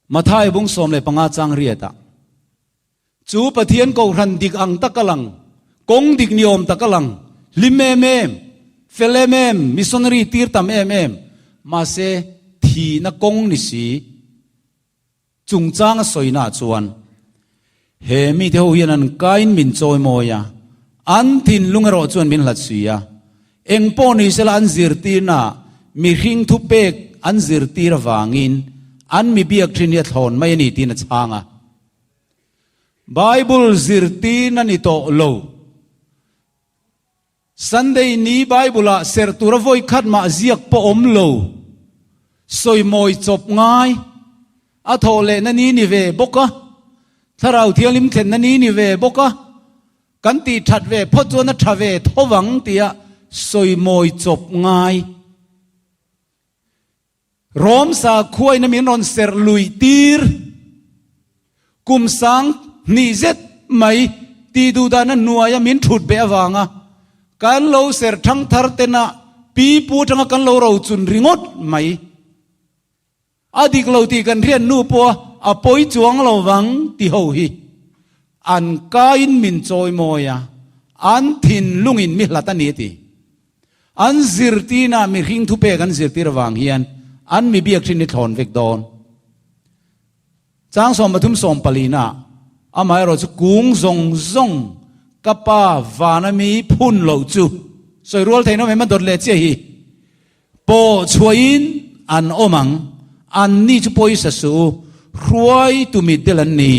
Mathai bung 15 chang riatah, Chu Pathian Kohhran dik ang taka lang, kawng dik ni awm taka lang, hlim em em, fel em em, missionary tir tam em em, mahse thihna kawng ni si, chungchanga sawina chuan. He mite ho hian an kain min chawimawi a, an thinlung erawh chuan min hlat si a. Eng pawh ni sela an zirtirnaah mihring thupek an zirtir avangin an mi biak thin hi a thlawn mai a ni tiin a chhang a. Bible zirtirna ni tawh lo. Sunday ni Bible-ah serh tura vawi khat mah ziak pawh awm lo. Sawimawi chawp ngai. A thawh lehna ni ni ve bawk a. Thlarau Thianghlim thlenna ni ni ve bawk a. Kan tih that ve phawt chuan a tha ve tho vang tia sawimawi chawp ngai. Rom sakhuaina min rawn serh luih tir kum sang hnih zet mai tih duh dahna hnuaia min thut beh avanga kan lo serh thang thar tena pi pu atanga kan lo rochun ringawt mai. A dik lo tih kan hriat hnu pawha a pawi chuang lo vang ti ho hi an kain min chawimawi a, an thinlungin mi hlat a ni a ti. An zirtirna mihring thupek an zirtir avang hian an mi biak thin hi thlawn vek dawn. Chang 33 palina amaherawh chu kung zawng zawng ka pa vana mi phun loh chu sawi rual theih nawm em a dawt leh chiah hi pawh chhuahin an awm ang, an ni chu pawisa suh u, hruaitu mitdel an ni.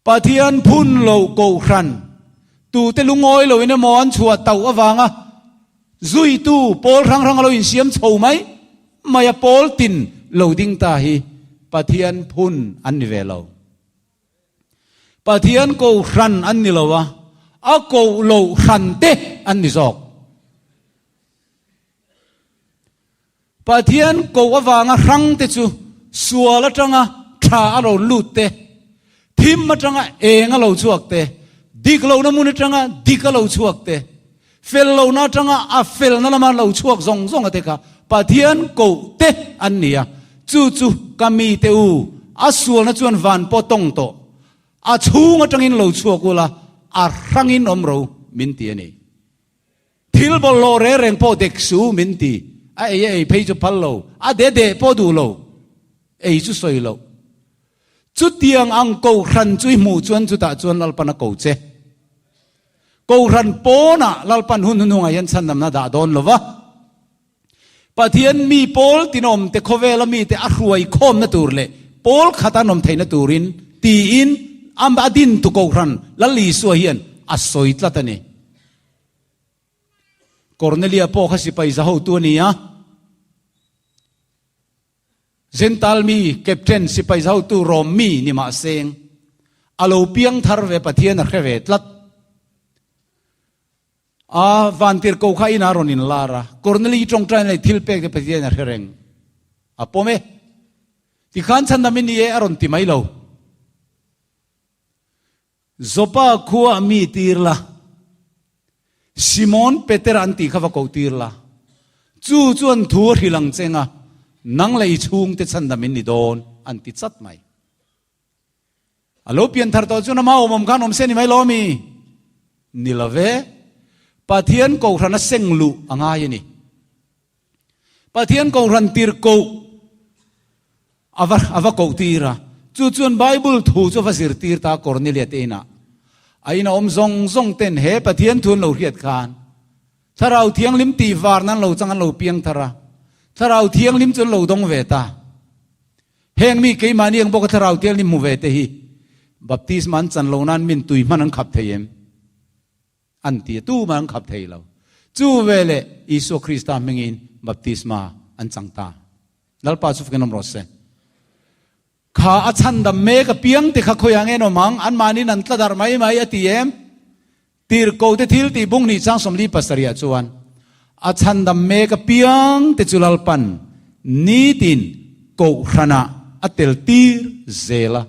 Pathian phun lo kohhran tute lungawi loin emaw an chhuah tauh avanga zuitu pawl hrang hrang a lo insiam chho mai mai a, pawl tin lo ding ta hi Pathian phun an ni ve lo. Pathian kohhran an ni lo a, a koh loh hran te an ni zawk. Pathian koh avanga hrang te chu sual atanga tha a lo lut te, thim atanga eng a lo chhuak te, dik lohna hmun atanga dik a lo chhuak te, fel lohna atanga a felna lama lo chhuak zawng zawng a te kha Pathian koh te an ni a. Chu chu ka mite u, a sualna chuan van pawh tawng tawh, a chhung atangin lo chhuak ula, a hrangin awm ro min ti a ni. Thil bawlhhlawh reng reng pawh dek su min ti. A ei a ei phei chu phal lo, a de deh pawh duh lo, ei chu sawi loh. Chutiang ang Kohhran chu i hmuh chuan chutah chuan Lalpan a ko che. Kohhran pawnah Lalpan hun hunhungah hian chhandamna dah dawn lo va. Pathian mi pawl tinawmte khawvela mite a hruai khawmna tur leh pawl khata an awm theihna turin tiin a dintu Kohhran Lal Isua hian a sawi tlat a ni. Kornelia pawh kha sipai za hotu a ni a. Gentile mi captain sipai za hotu Rom mi ni mah seng a lo piang thar ve Pathian a hre ve tlat. A vantir ko kha inah a rawn inlar a, Korneli tawngtaina leh thil pek te Pathian a hre reng. A pawm e. Tikhan chhandam i ni e a rawn ti mai lo. Joppa khua a mi tir la, Simon Peter an tih kha va koh tir la, chu chuan thu a hrilh ang cheng a, nang leh i chhungte chhandam in ni dawn an ti chat mai. A lo pian thar tawh chuan ama awm awm khan awm se ni mai lo ami? Ni lo ve. Pathian Kohhran a seng luh a ngai a ni. Pathian Kohhran tir koh a va a va koh tir a. Chu chuan Bible thu chu a va zirtir ta Cornelia te inah. A ina awm zawng zawng ten he Pathian thu an lo hriat khan Thlarau Thianghlim tih varna an lo chang an lo piang thar a. Thlarau Thianghlim chu an lo dawng ve ta. Heng mi keimahni ang bawka Thlarau Thianghlim hmu ve te hi baptisma an chan lo nan min tui hman an khap thei em? An ti a, tumah an khap thei lo. Chu veleh Isua Krista hmingin baptisma an chang ta. Lalpa chu fakin awm rawh se. Kha a chhandam mek apiang te kha khawiah nge an awm ang? Anmahniin an tla darh mai mai a ti em? Tirhkoh te thil tih bung nih chang 47 ah chuan a chhandam mek apiang te chu Lalpan nitin kohhranah a tel tir zel a.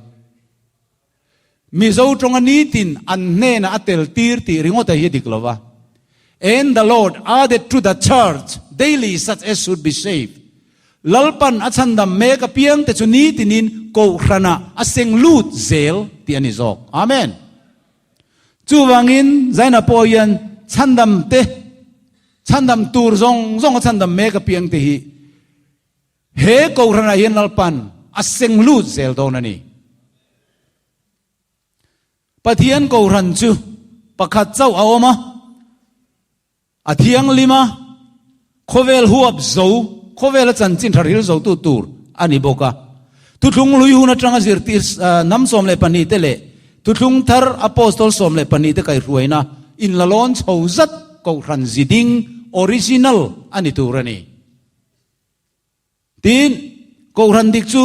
Mizo tawnga nitin an hnenah a tel tir tih ringawt a hi a dik lo va. And the Lord added to the church daily such as should be saved. Lalpan a chhandam mek apiang te chu nitinin kohhranah a seng lut zel tih a ni zawk. Amen. Chuvangin Zaina pawh hian chhandam te, chhandam tur zawng zawng a chhandam mek apiang te hi he Kohhranah hian Lalpan a seng lut zel dawn a ni. Pathian Kohhran chu pakhat chauh a awm a, a thianghlim a, khawvel huap zo, khawvela chanchin tha ril zotu tur a ni bawk a. Thuthlung hlui hun atanga zirtir hnam 12 te leh Thuthlung thar Apostol 12 te kaihruaina inlalawn chho zat Kohhran ziding, original, a ni tur a ni. Tin, Kohhran dik chu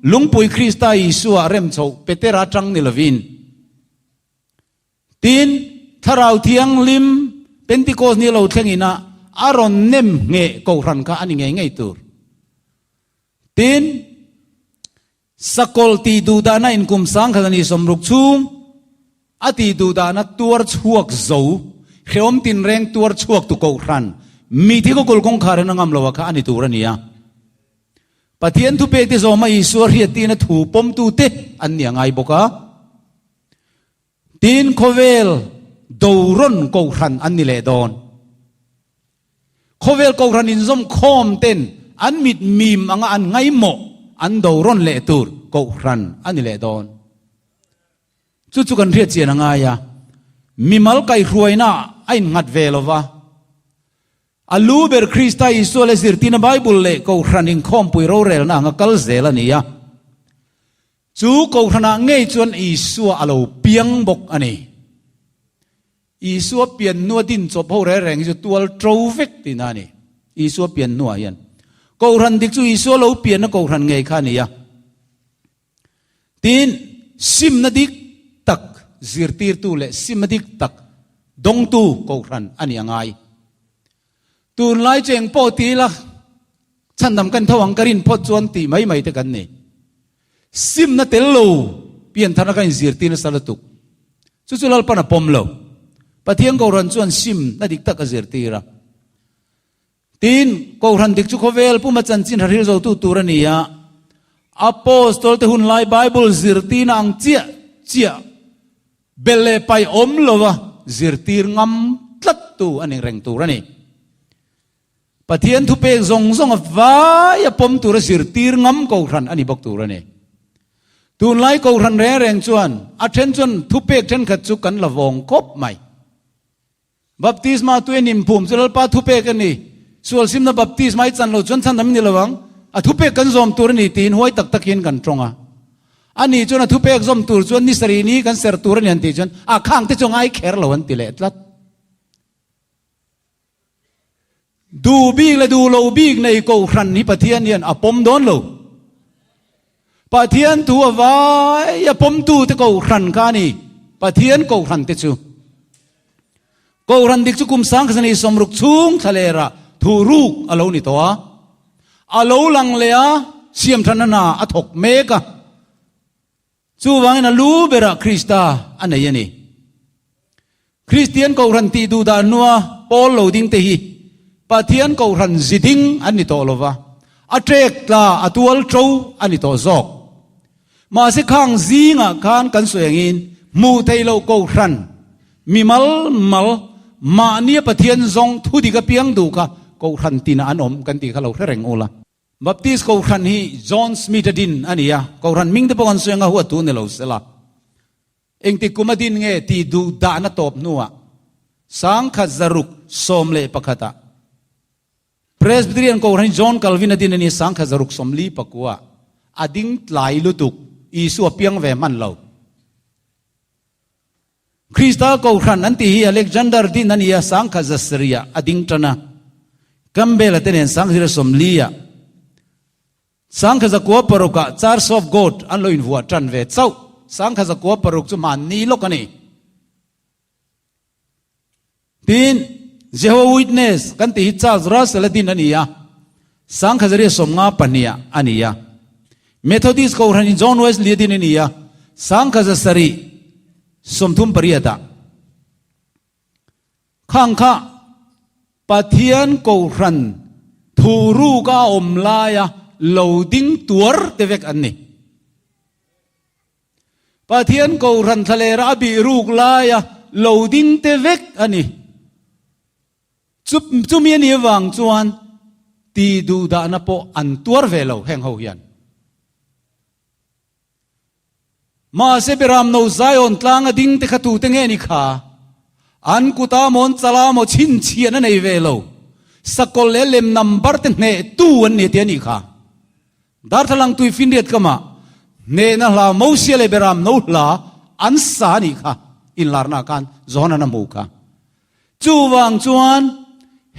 Lungpui Krista Isua rem chhoh Petera atang ni lovin. Tin, Thlarau Thianghlim Pentecost ni lo thleng ina a rawn nem ngheh Kohhran kha a ni ngei ngei tur. Tin, Sakawlh tih duhdahna in kum sangkhat a ni 60 chhung a tih duhdahna tuar chhuak zo, hrehawm tinreng tuar chhuak tu kohhran mi thi kawkul kawngkhar in a ngam lo a kha a ni tur a ni a. Pathian thupek te zawma Isua hriat tina thu pawmtu te an ni a ngai bawk a. Tin khawvel dorawn kohhran an ni leh dawn. Khawvel kohhran inzawm khawm ten an mit mim anga an ngaimawh an dorawn leh tur kohhran a ni leh dawn. Chu chu kan hriat chian a ngai a, mimal kaihhruaina a innghat ve lo va. A lu ber Krista Isua leh zirtirna Bible leh kohhran inkhawmpui rorelna anga kal zel a ni a. Chu kohhranah ngei chuan Isua a lo piang bawk a ni. Isua pian hnua din chawp ho reng reng hi chu tual ṭo vek tihna a ni. Isua pian hnuah hian. Kohhran dik chu Isua lo pianna kohhran ngei kha a ni a. Tin, simna dik tak zirtirtu leh simna dik tak dawngtu kohhran a ni a ngai. Tunlai chu eng pawh ti ila, chhandam kan tho ang ka rin phawt chuan tih mai mai te kan ni. Simna tel lo piantharna kan inzirtir nasa lutuk. Chu chu Lalpan a pawm lo. Pathian Kohhran chuan simna dik tak a zirtir a. Tin, Kohhran dik chu khawvel puma chanchin hra hril zotu tur a ni a. Apostol te hunlai Bible zirtirna ang chiah chiah Belh leh paih awm lova zirtir ngam tlattu a ni reng tur a ni. Pathian thupek zawng zawng a vai a pawm tura zirtir ngam kohhran a ni bawk tur a ni. Tunlai kohhran reng reng chuan a then chuan thupek thenkhat chu kan la vawng khawp mai. Baptisma tu en inphum chu Lalpa thupek a ni. Sual simna baptisma i chan lo chuan chhan lam i ni lo ang. A thupek kan zawm tur a ni tiin huai tak takin kan tawng a. A ni chuan a thupek zawm tur chuan ni sarih ni kan ser tur a ni an tih chuan a khang te chu ngai kher lo an ti leh tlat. Duh bik leh duh lo bik nei kohhran hi Pathian hian a pawm dawn lo. Pathian thu a vai a pawmtu te kohhran kha a ni. Pathian kohhran te chu. Kohhran dik chu kum sangkhat ni 60 chhung thlalera thu ruk a lo ni tawh a. A lo lang leh a, siamthan a hna a thawk mek a. Chuvangin a lu berah Krista a nei a ni. Kristian Kohhran tih duh dan hnua Paul lo ding te hi Pathian Kohhran zi ding an ni tawh lo va, a ṭek tla a tual ṭo a ni tawh zawk. Mahse khang zingah khan kan sawi angin hmuh theih loh Kohhran mimal mal mahnia Pathian zawng thu dik apiang duh kha Kohhran tinah an awm kan tih kha lo hre reng ula. Baptist Kohhran hi John Smith a din a ni a, Kohhran hming te pawh kan sawi anga huat thu ni lo sela. Engtik kum a din nge tih duh dahna tawp hnuah 1611 ah Presbyterian Kohhran hi John Calvin a din a ni, 1649 ah a ding tlai lutuk, Isua piang ve hman lo. Krista Kohhran an tih hi Alexander din a ni a, 1700 ah a ding tan a, Campbell-a te nen 1940 ah 1906 ah Church of God an lo invuah tan ve chauh. 1906 chu hmanni lawk a ni. Tin, Jehovah Witness kan tih hi Charles Russell-a din a ni a, 1952 ah a ni a. Methodist Kohhran hi John Wesley-a din a ni a, 1738 ah. Khang kha Pathian Kohhran thuhruk a awm laia lo ding tuar te vek an ni. Pathian Kohhran thlalera a bih ruk laia lo ding te vek a ni. Chumi a nih avang chuan ti duhdahna pawh an tuar ve lo heng ho hian. Mahse Beram no Zion tlanga ding te kha tute nge ni kha? An kuta mawn chala maw chhinchhian a nei ve lo. Sakawlh leh lem number te hneh tu an ni ti a nih kha. Darthlalang tui finriat kamah hnehna hla Mosia leh Beram no hla an sa a nih kha inlarna khan Johana a hmuh kha. Chuvang chuan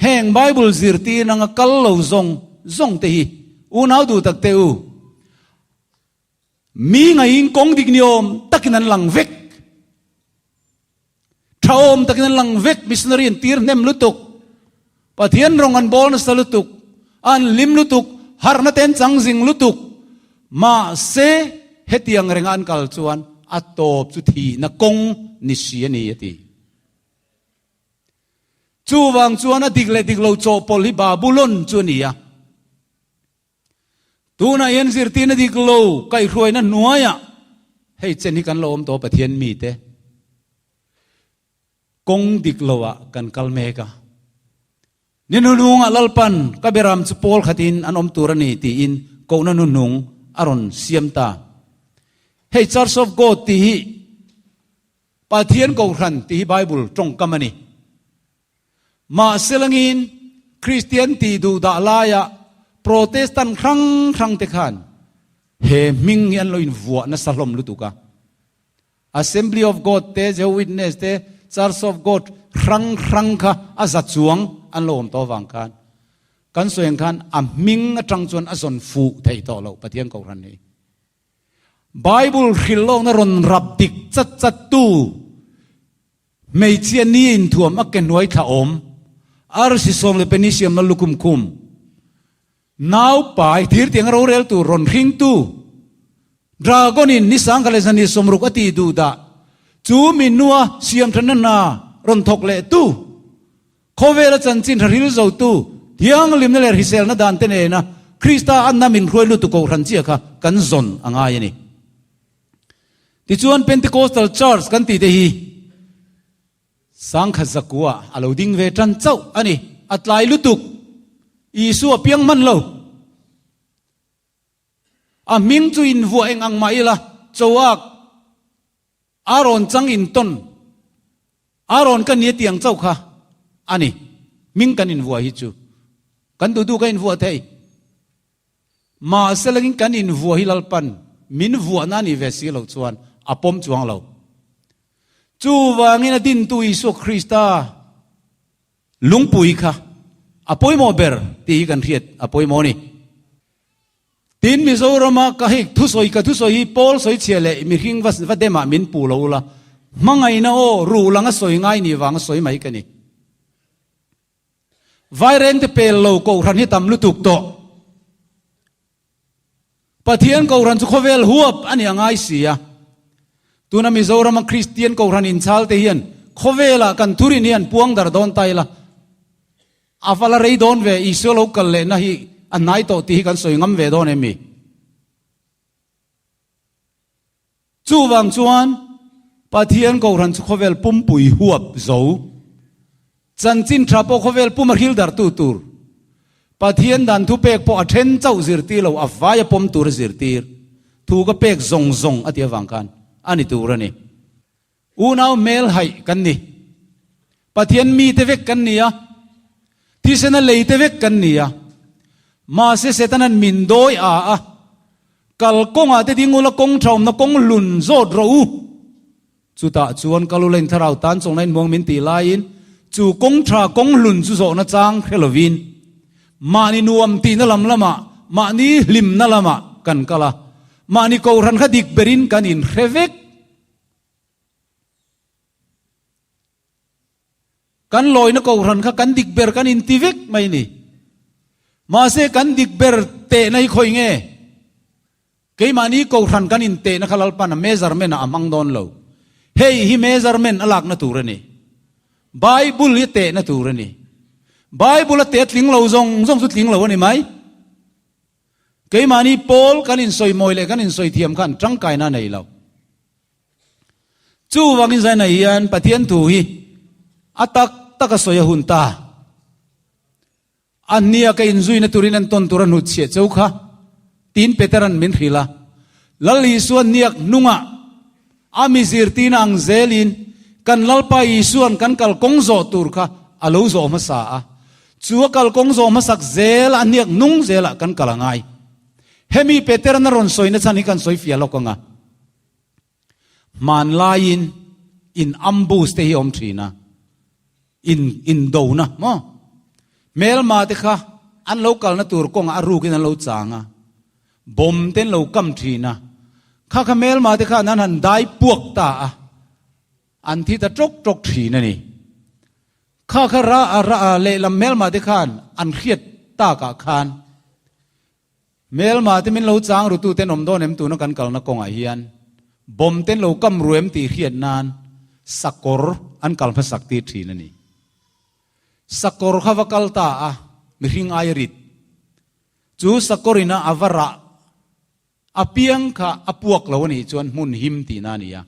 heng Bible zirtir anga kal lo zawng zawng te hi unau duh tak te u, Mi ngaiin kawng dik ni awm takin an lang vek. Tha awm takin an lang vek. Missionary an tir hnem lutuk. Pathian rawng an bawl nasa lutuk. An hlim lutuk. Harhna te an chang zing lutuk. Mahse, hetiang renga an kal chuan a tawp chu thihna kawng ni si a ni a ti. Chuvang chuan a dik leh dik lo chawhpawlh hi Babulon chu a ni a. Tunah hian zirtirna dik lo kaihhruaina hnuaiah hei chen hi kan lo awm tawh Pathian mite kawng dik loah kan kal mek a. Ni hnuhnungah Lalpan ka beram chu pawl khatin an awm tur a ni tiin kohna hnuhnung a rawn siam ta. Hei Church of God tih hi Pathian Kohhran tih hi Bible tawngkam a ni. Mahse langin Kristian tih duh dah laia Protestant hrang hrang te khan he hming hi an lo invuah nasa hlawm lutuk a. Assembly of God te, Jehovah Witness te, Church of God hrang hrang kha a za chuang an lo awm tawh avang khan kan sawi ang khan a hming atang chuan a zawn fuh theih tawh loh Pathian Kohhran hi. Bible hrilh lawkna rawn rap dik chat chat tu Hmeichhia ni inthuam a ke hnuai thla awm, arsi sawm leh penisiam na lukhum khum, nau pai thir tiang rorel tur rawn hringtu, dragon in ni sangkhat leh zani sawmruk a tih duh dah, chu mi hnua siam thanna hna rawn thawk leh tu, khawvela chanchin tha hril zo tu, thianghlimna leh hriselna dan te nena Krista a nam inhruai lutuk kohhran chiah kha kan zawn a ngai a ni. Tichuan Pentecostal Church kan tih te hi sangkhat zakua a lo ding ve tan chauh a ni. A tlai lutuk. Isua piang hman lo. A hming chu invuah eng ang mah ila, Choak, Aaron chang intawn, Aaron ka ni a tiang chauh kha a ni. Hming kan invuah hi chu kan duh duh ka invuah thei. Mahse langin kan invuah hi Lalpan min vuahna a nih ve si loh chuan a pawm chuang lo. Chuvangin a dintu Isua Krista lungpui kha a pawimawh ber tih hi kan hriat a pawimawh a ni. Tin, Mizorama ka hei thusawi ka thusawi hi Paul sawi chhia leh mihring va va demah min puh lo ula, hmangaihna aw ruh langa sawi ngai nih vanga sawi mai ka ni. Vairengte pel lo Kohhran hi tam lutuk tawh. Pathian Kohhran chu khawvel huap a ni a ngai si a. Tuna Mizorama Kristian Kohhran inchhal te hian khawvelah kan thurin hi an puang dar dawn ta ila. A va la rei dawn ve, Isua lo kal lehna hi a hnai tawh tih hi kan sawi ngam ve dawn em mi? Chuvang chuan Pathian Kohhran chu khawvel pumpui huap zo, chanchin tha pawh khawvel pum a hril dartu tur, Pathian dan thupek pawh a then chauh zirtir lo, a vai a pawm tur a zirtir, thu ka pek zawng zawng a tih avang khan a ni tur a ni. Unau hmel haih kan ni. Pathian mite vek kan ni a, thisena leite vek kan ni a. Mahse Setana'n min dawi a a, Kal kawngah te ding ula kawng tha awmna kawng hlun zawt rawh u. Chutah chuan kal ula in thlarau tan chawlhna in muang min tih laiin chu kawng tha kawng hlun chu zawhna chang hre lovin mahni nuam tihna lam lamah mahni hlimna lamah kan kal a, mahni kohhran kha dik berin kan inhre vek. Kan lawina kohhran kha kan dik ber kan inti vek mai ni. Mahse kan dik ber tehna hi khawi nge? Keimahni kohhran kan intehna kha Lalpan a measurement ah a hmang dawn lo. Hei hi measurement a lakna tur a ni. Bible hi a tehna tur a ni. Bible a teh a tling lo zawng zawng chu tling lo a ni mai. Keimahni pawl kan insawimawi leh kan insawi thiam khan tangkaina a nei lo. Chuvangin zainah hian Pathian thu hi a tak tak a sawi a hun ta. A hnia ka inzuina turin an tawn tur a hnutchhiah cheu kha, tiin Peteran min hrilh a. Lal Isua hniak hnungah. A mi zirtirna ang zelin kan Lalpa Isua'n kan kalkawng zawh tur kha a lo zawh hmasa a. Chu a kalkawng zawh hmasak zel a hniak nung zelah kan kal a ngai. Hemi Petera'n a rawn sawina chhan hi kan sawi fiah lawk ang a. Hmanlaiin in ambush te hi a awm thin a, in indona maw? Hmelma te kha an lo kalna tur kawngah a rukin an lo chang a, bomb te an lo kam thin a, kha kha hmelma te khan an han dai puak ta a, an thi ta tawk tawk thin a ni. Kha kha ra ra lehlam hmelma te khan an hriat takah khan Hmelma te min lo chang ru tuten awm dawn em tuna kan kalna kawngah hian bomb ten lo kam ru em tih hriat nan sakawr an kal hmasak tir thin a ni. Sakawr kha va kal ta a, mihring ai a rit. Chu sakawr ina a va rah apiang kha a puak lo a nih chuan hmun him tihna a ni a.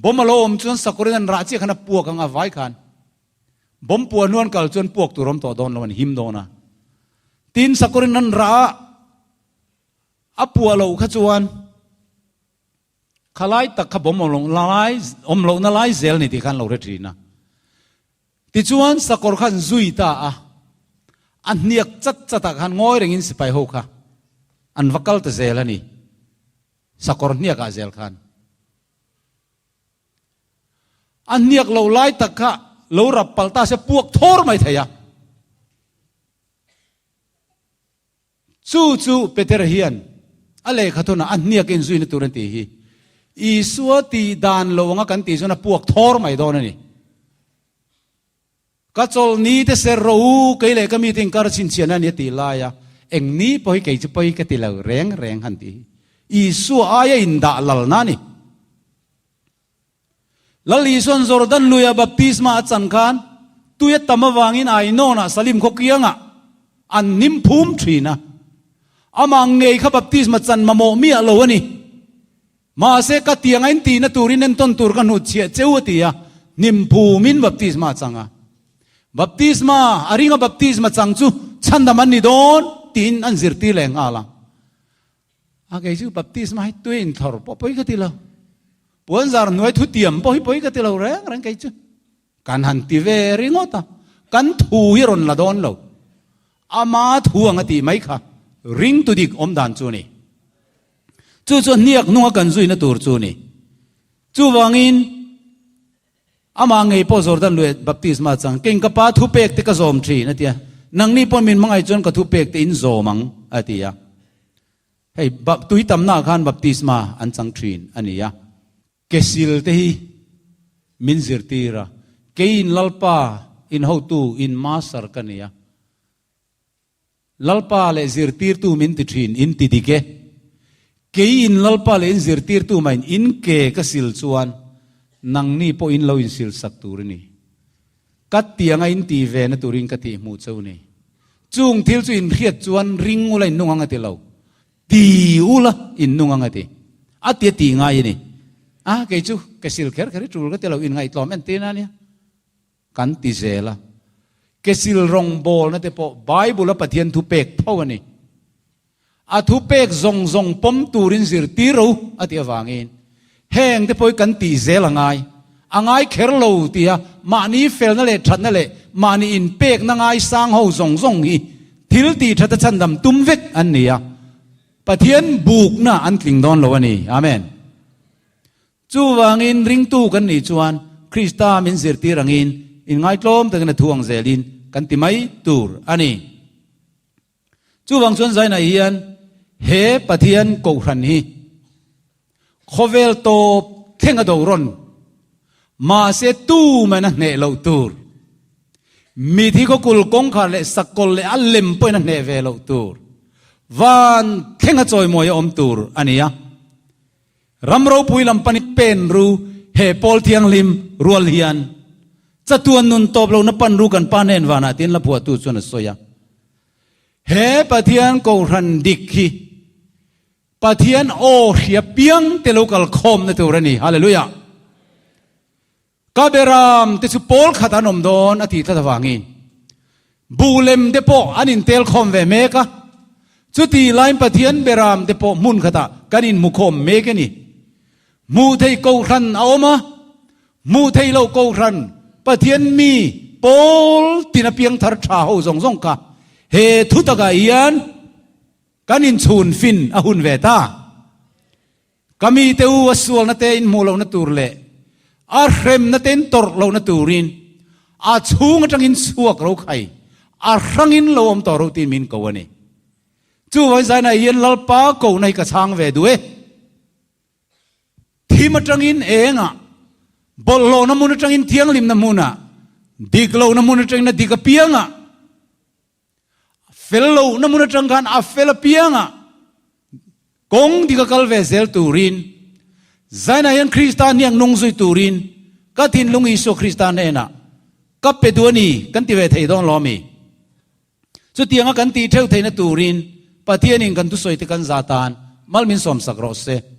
Bomb a lo awm chuan sakawrin an rah chiah khan a puak ang a vai khan. Bomb puah hnu an kal chuan puak tur awm tawh dawn lo an him dawn a. Tin sakawrin an rah a, a puah loh kha chuan khalai tak kha bomb awm loh lai awm lohna lai zel ni tih khan lo hre thin a. Tichuan sakawr khan zui ta a, a hniak chat chat ah khan ngawi rengin sipai ho kha an va kal ta zel a ni. Sakawr hniakah zel khan a hniak lo lai tak kha lo rap palh ta se puak thawr mai thei a. Chu chu Petera hian a lehkha thunah a hniak inzuina tur an tih hi Isua tih dan lo anga kan tih chuan a puak thawr mai dawn a ni. Ka chawlhni te ser rawh u, kei leh ka mite inkar chhinchhiahna a ni a tih lai a, eng ni pawh hi kei chu pawi ka ti lo reng reng han tih hi Isua aia indah lalna a ni. Lal Isua'n Jordan luia baptisma a chan khan tui a tam avangin Ainawnah Salim khaw kiangah an hnim phum thin a, amah ngei kha baptisma chan mamawh miah lo a ni. Mahse, ka tiang a intihna turin entawn tur ka hnutchhiah cheu a ti a, hnim phumin baptisma a chang a. Baptisma, a ringa baptisma chang chu chhandam an ni dawn tiin an zirtir leh nghal a. A kei chu baptisma hi tui inthlawr pawh pawi ka ti lo. Puanzar hnuai thutiam pawh hi pawi ka ti lo reng reng kei chu. Kan han ti ve ringawt a, kan thu hi rawn la dawn lo. Ama thu ang a tih mai kha ring tu dik awm dan chu a ni. Chu chu hniak hnunga kan zuina tur chu a ni. Chuvangin amah ngei pawh Jordan luia baptisma chang, Keng ka pa thupek te ka zawm thin a ti a, nangni pawh min hmangaih chuan ka thupek te in zawm ang a ti a. Hei tui tamnaah khan baptisma an chang thin a ni a. Kesil te hi min zirtir a, keiin Lalpa in hotu in master ka ni a, Lalpa leh zirtirtu min ti thin in ti dik e, keiin Lalpa leh in zirtirtu mahin in ke ka sil chuan nangni pawh in lo insil sak tur i ni. Ka tianga in ti ve na turin ka tih hmuh cheu ni. Chung thil chu in hriat chuan ring ula in nung ang a ti lo. Ti ula in nung ang a ti. A ti a ti ngai a ni. A kei chu ke sil kher kher hi tul ka ti lo, inngaihtlawm en tir na nia. Kan ti zel a. Ke sil rawngbawlna te pawh Bible a Pathian thu pek tho a ni. A thu pek zawng zawng pawm turin zirtir ro a tih avangin heng te pawh hi kan tih zel a ngai. A ngai kher lo tia mahni felna leh thatna leh mahni inpekna ngaisang ho zawng zawng hi thil tih thata chhandam tum vek an ni a, Pathian bukna an tling dawn lo a ni. Amen. Chuvangin ringtu kan nih chuan Krista min zirtir angin inngaitlawm takin a thu ang zelin kan ti mai tur a ni. Chuvang chuan Zainah hian he Pathian Kohhran hi khawvel tawp thleng a do rawn, mahse tuman a hneh loh tur, mithi khawkul kawngkhar leh sakkawl leh a lem pawhin a hneh ve loh tur, van thleng a chawimawi a awm tur a ni a. Ram ropui lam panin pen ru he pawl thianghlim rual hian chatuan nun tawp lohna pan ru kan pa hnen vanah tiin la phuahtu chuan a sawi a. He Pathian Kohhran dik hi Pathian aw hria piang te lo kal khawmna tur a ni. Hallelujah! Ka beram te chu pawl khat an awm dawn a tih tlat avangin buhlem te pawh an intel khawm ve mek a, chuti laiin Pathian beram te pawh hmun khatah kan inhmu khawm mek a ni. Hmuh theih kohhran a awm a, hmuh theih loh kohhran Pathian mi pawl tina piangthar tha ho zawng zawng kha he thu takah hian kan inchhun fin a hun ve ta. Ka mite u a sualna te in hmuh lohna tur leh a hremna te in tawrh lohna turin a chhung atangin chhuak ro khai a hrangin lo awm tawh ro tiin min ko a ni. Chuvangin zainah hian Lalpa kohna hi ka chhang ve duh e. Thim atangin engah, bawlhhlawhna hmun atangin thianghlimna hmunah, dik lohna hmun atangin a dik apiangah, fel lohna hmun atang khan a fel apiangah kawng dik a kal ve zel turin, zainah hian Krista hniak nung zui turin ka thinlung Isua Krista hnenah ka pe duh a ni kan ti ve thei dawn lo a mi? Chutianga kan tih theuh theihna turin Pathianin kan thusawi te kan za tan mal min sawmsak rawh se.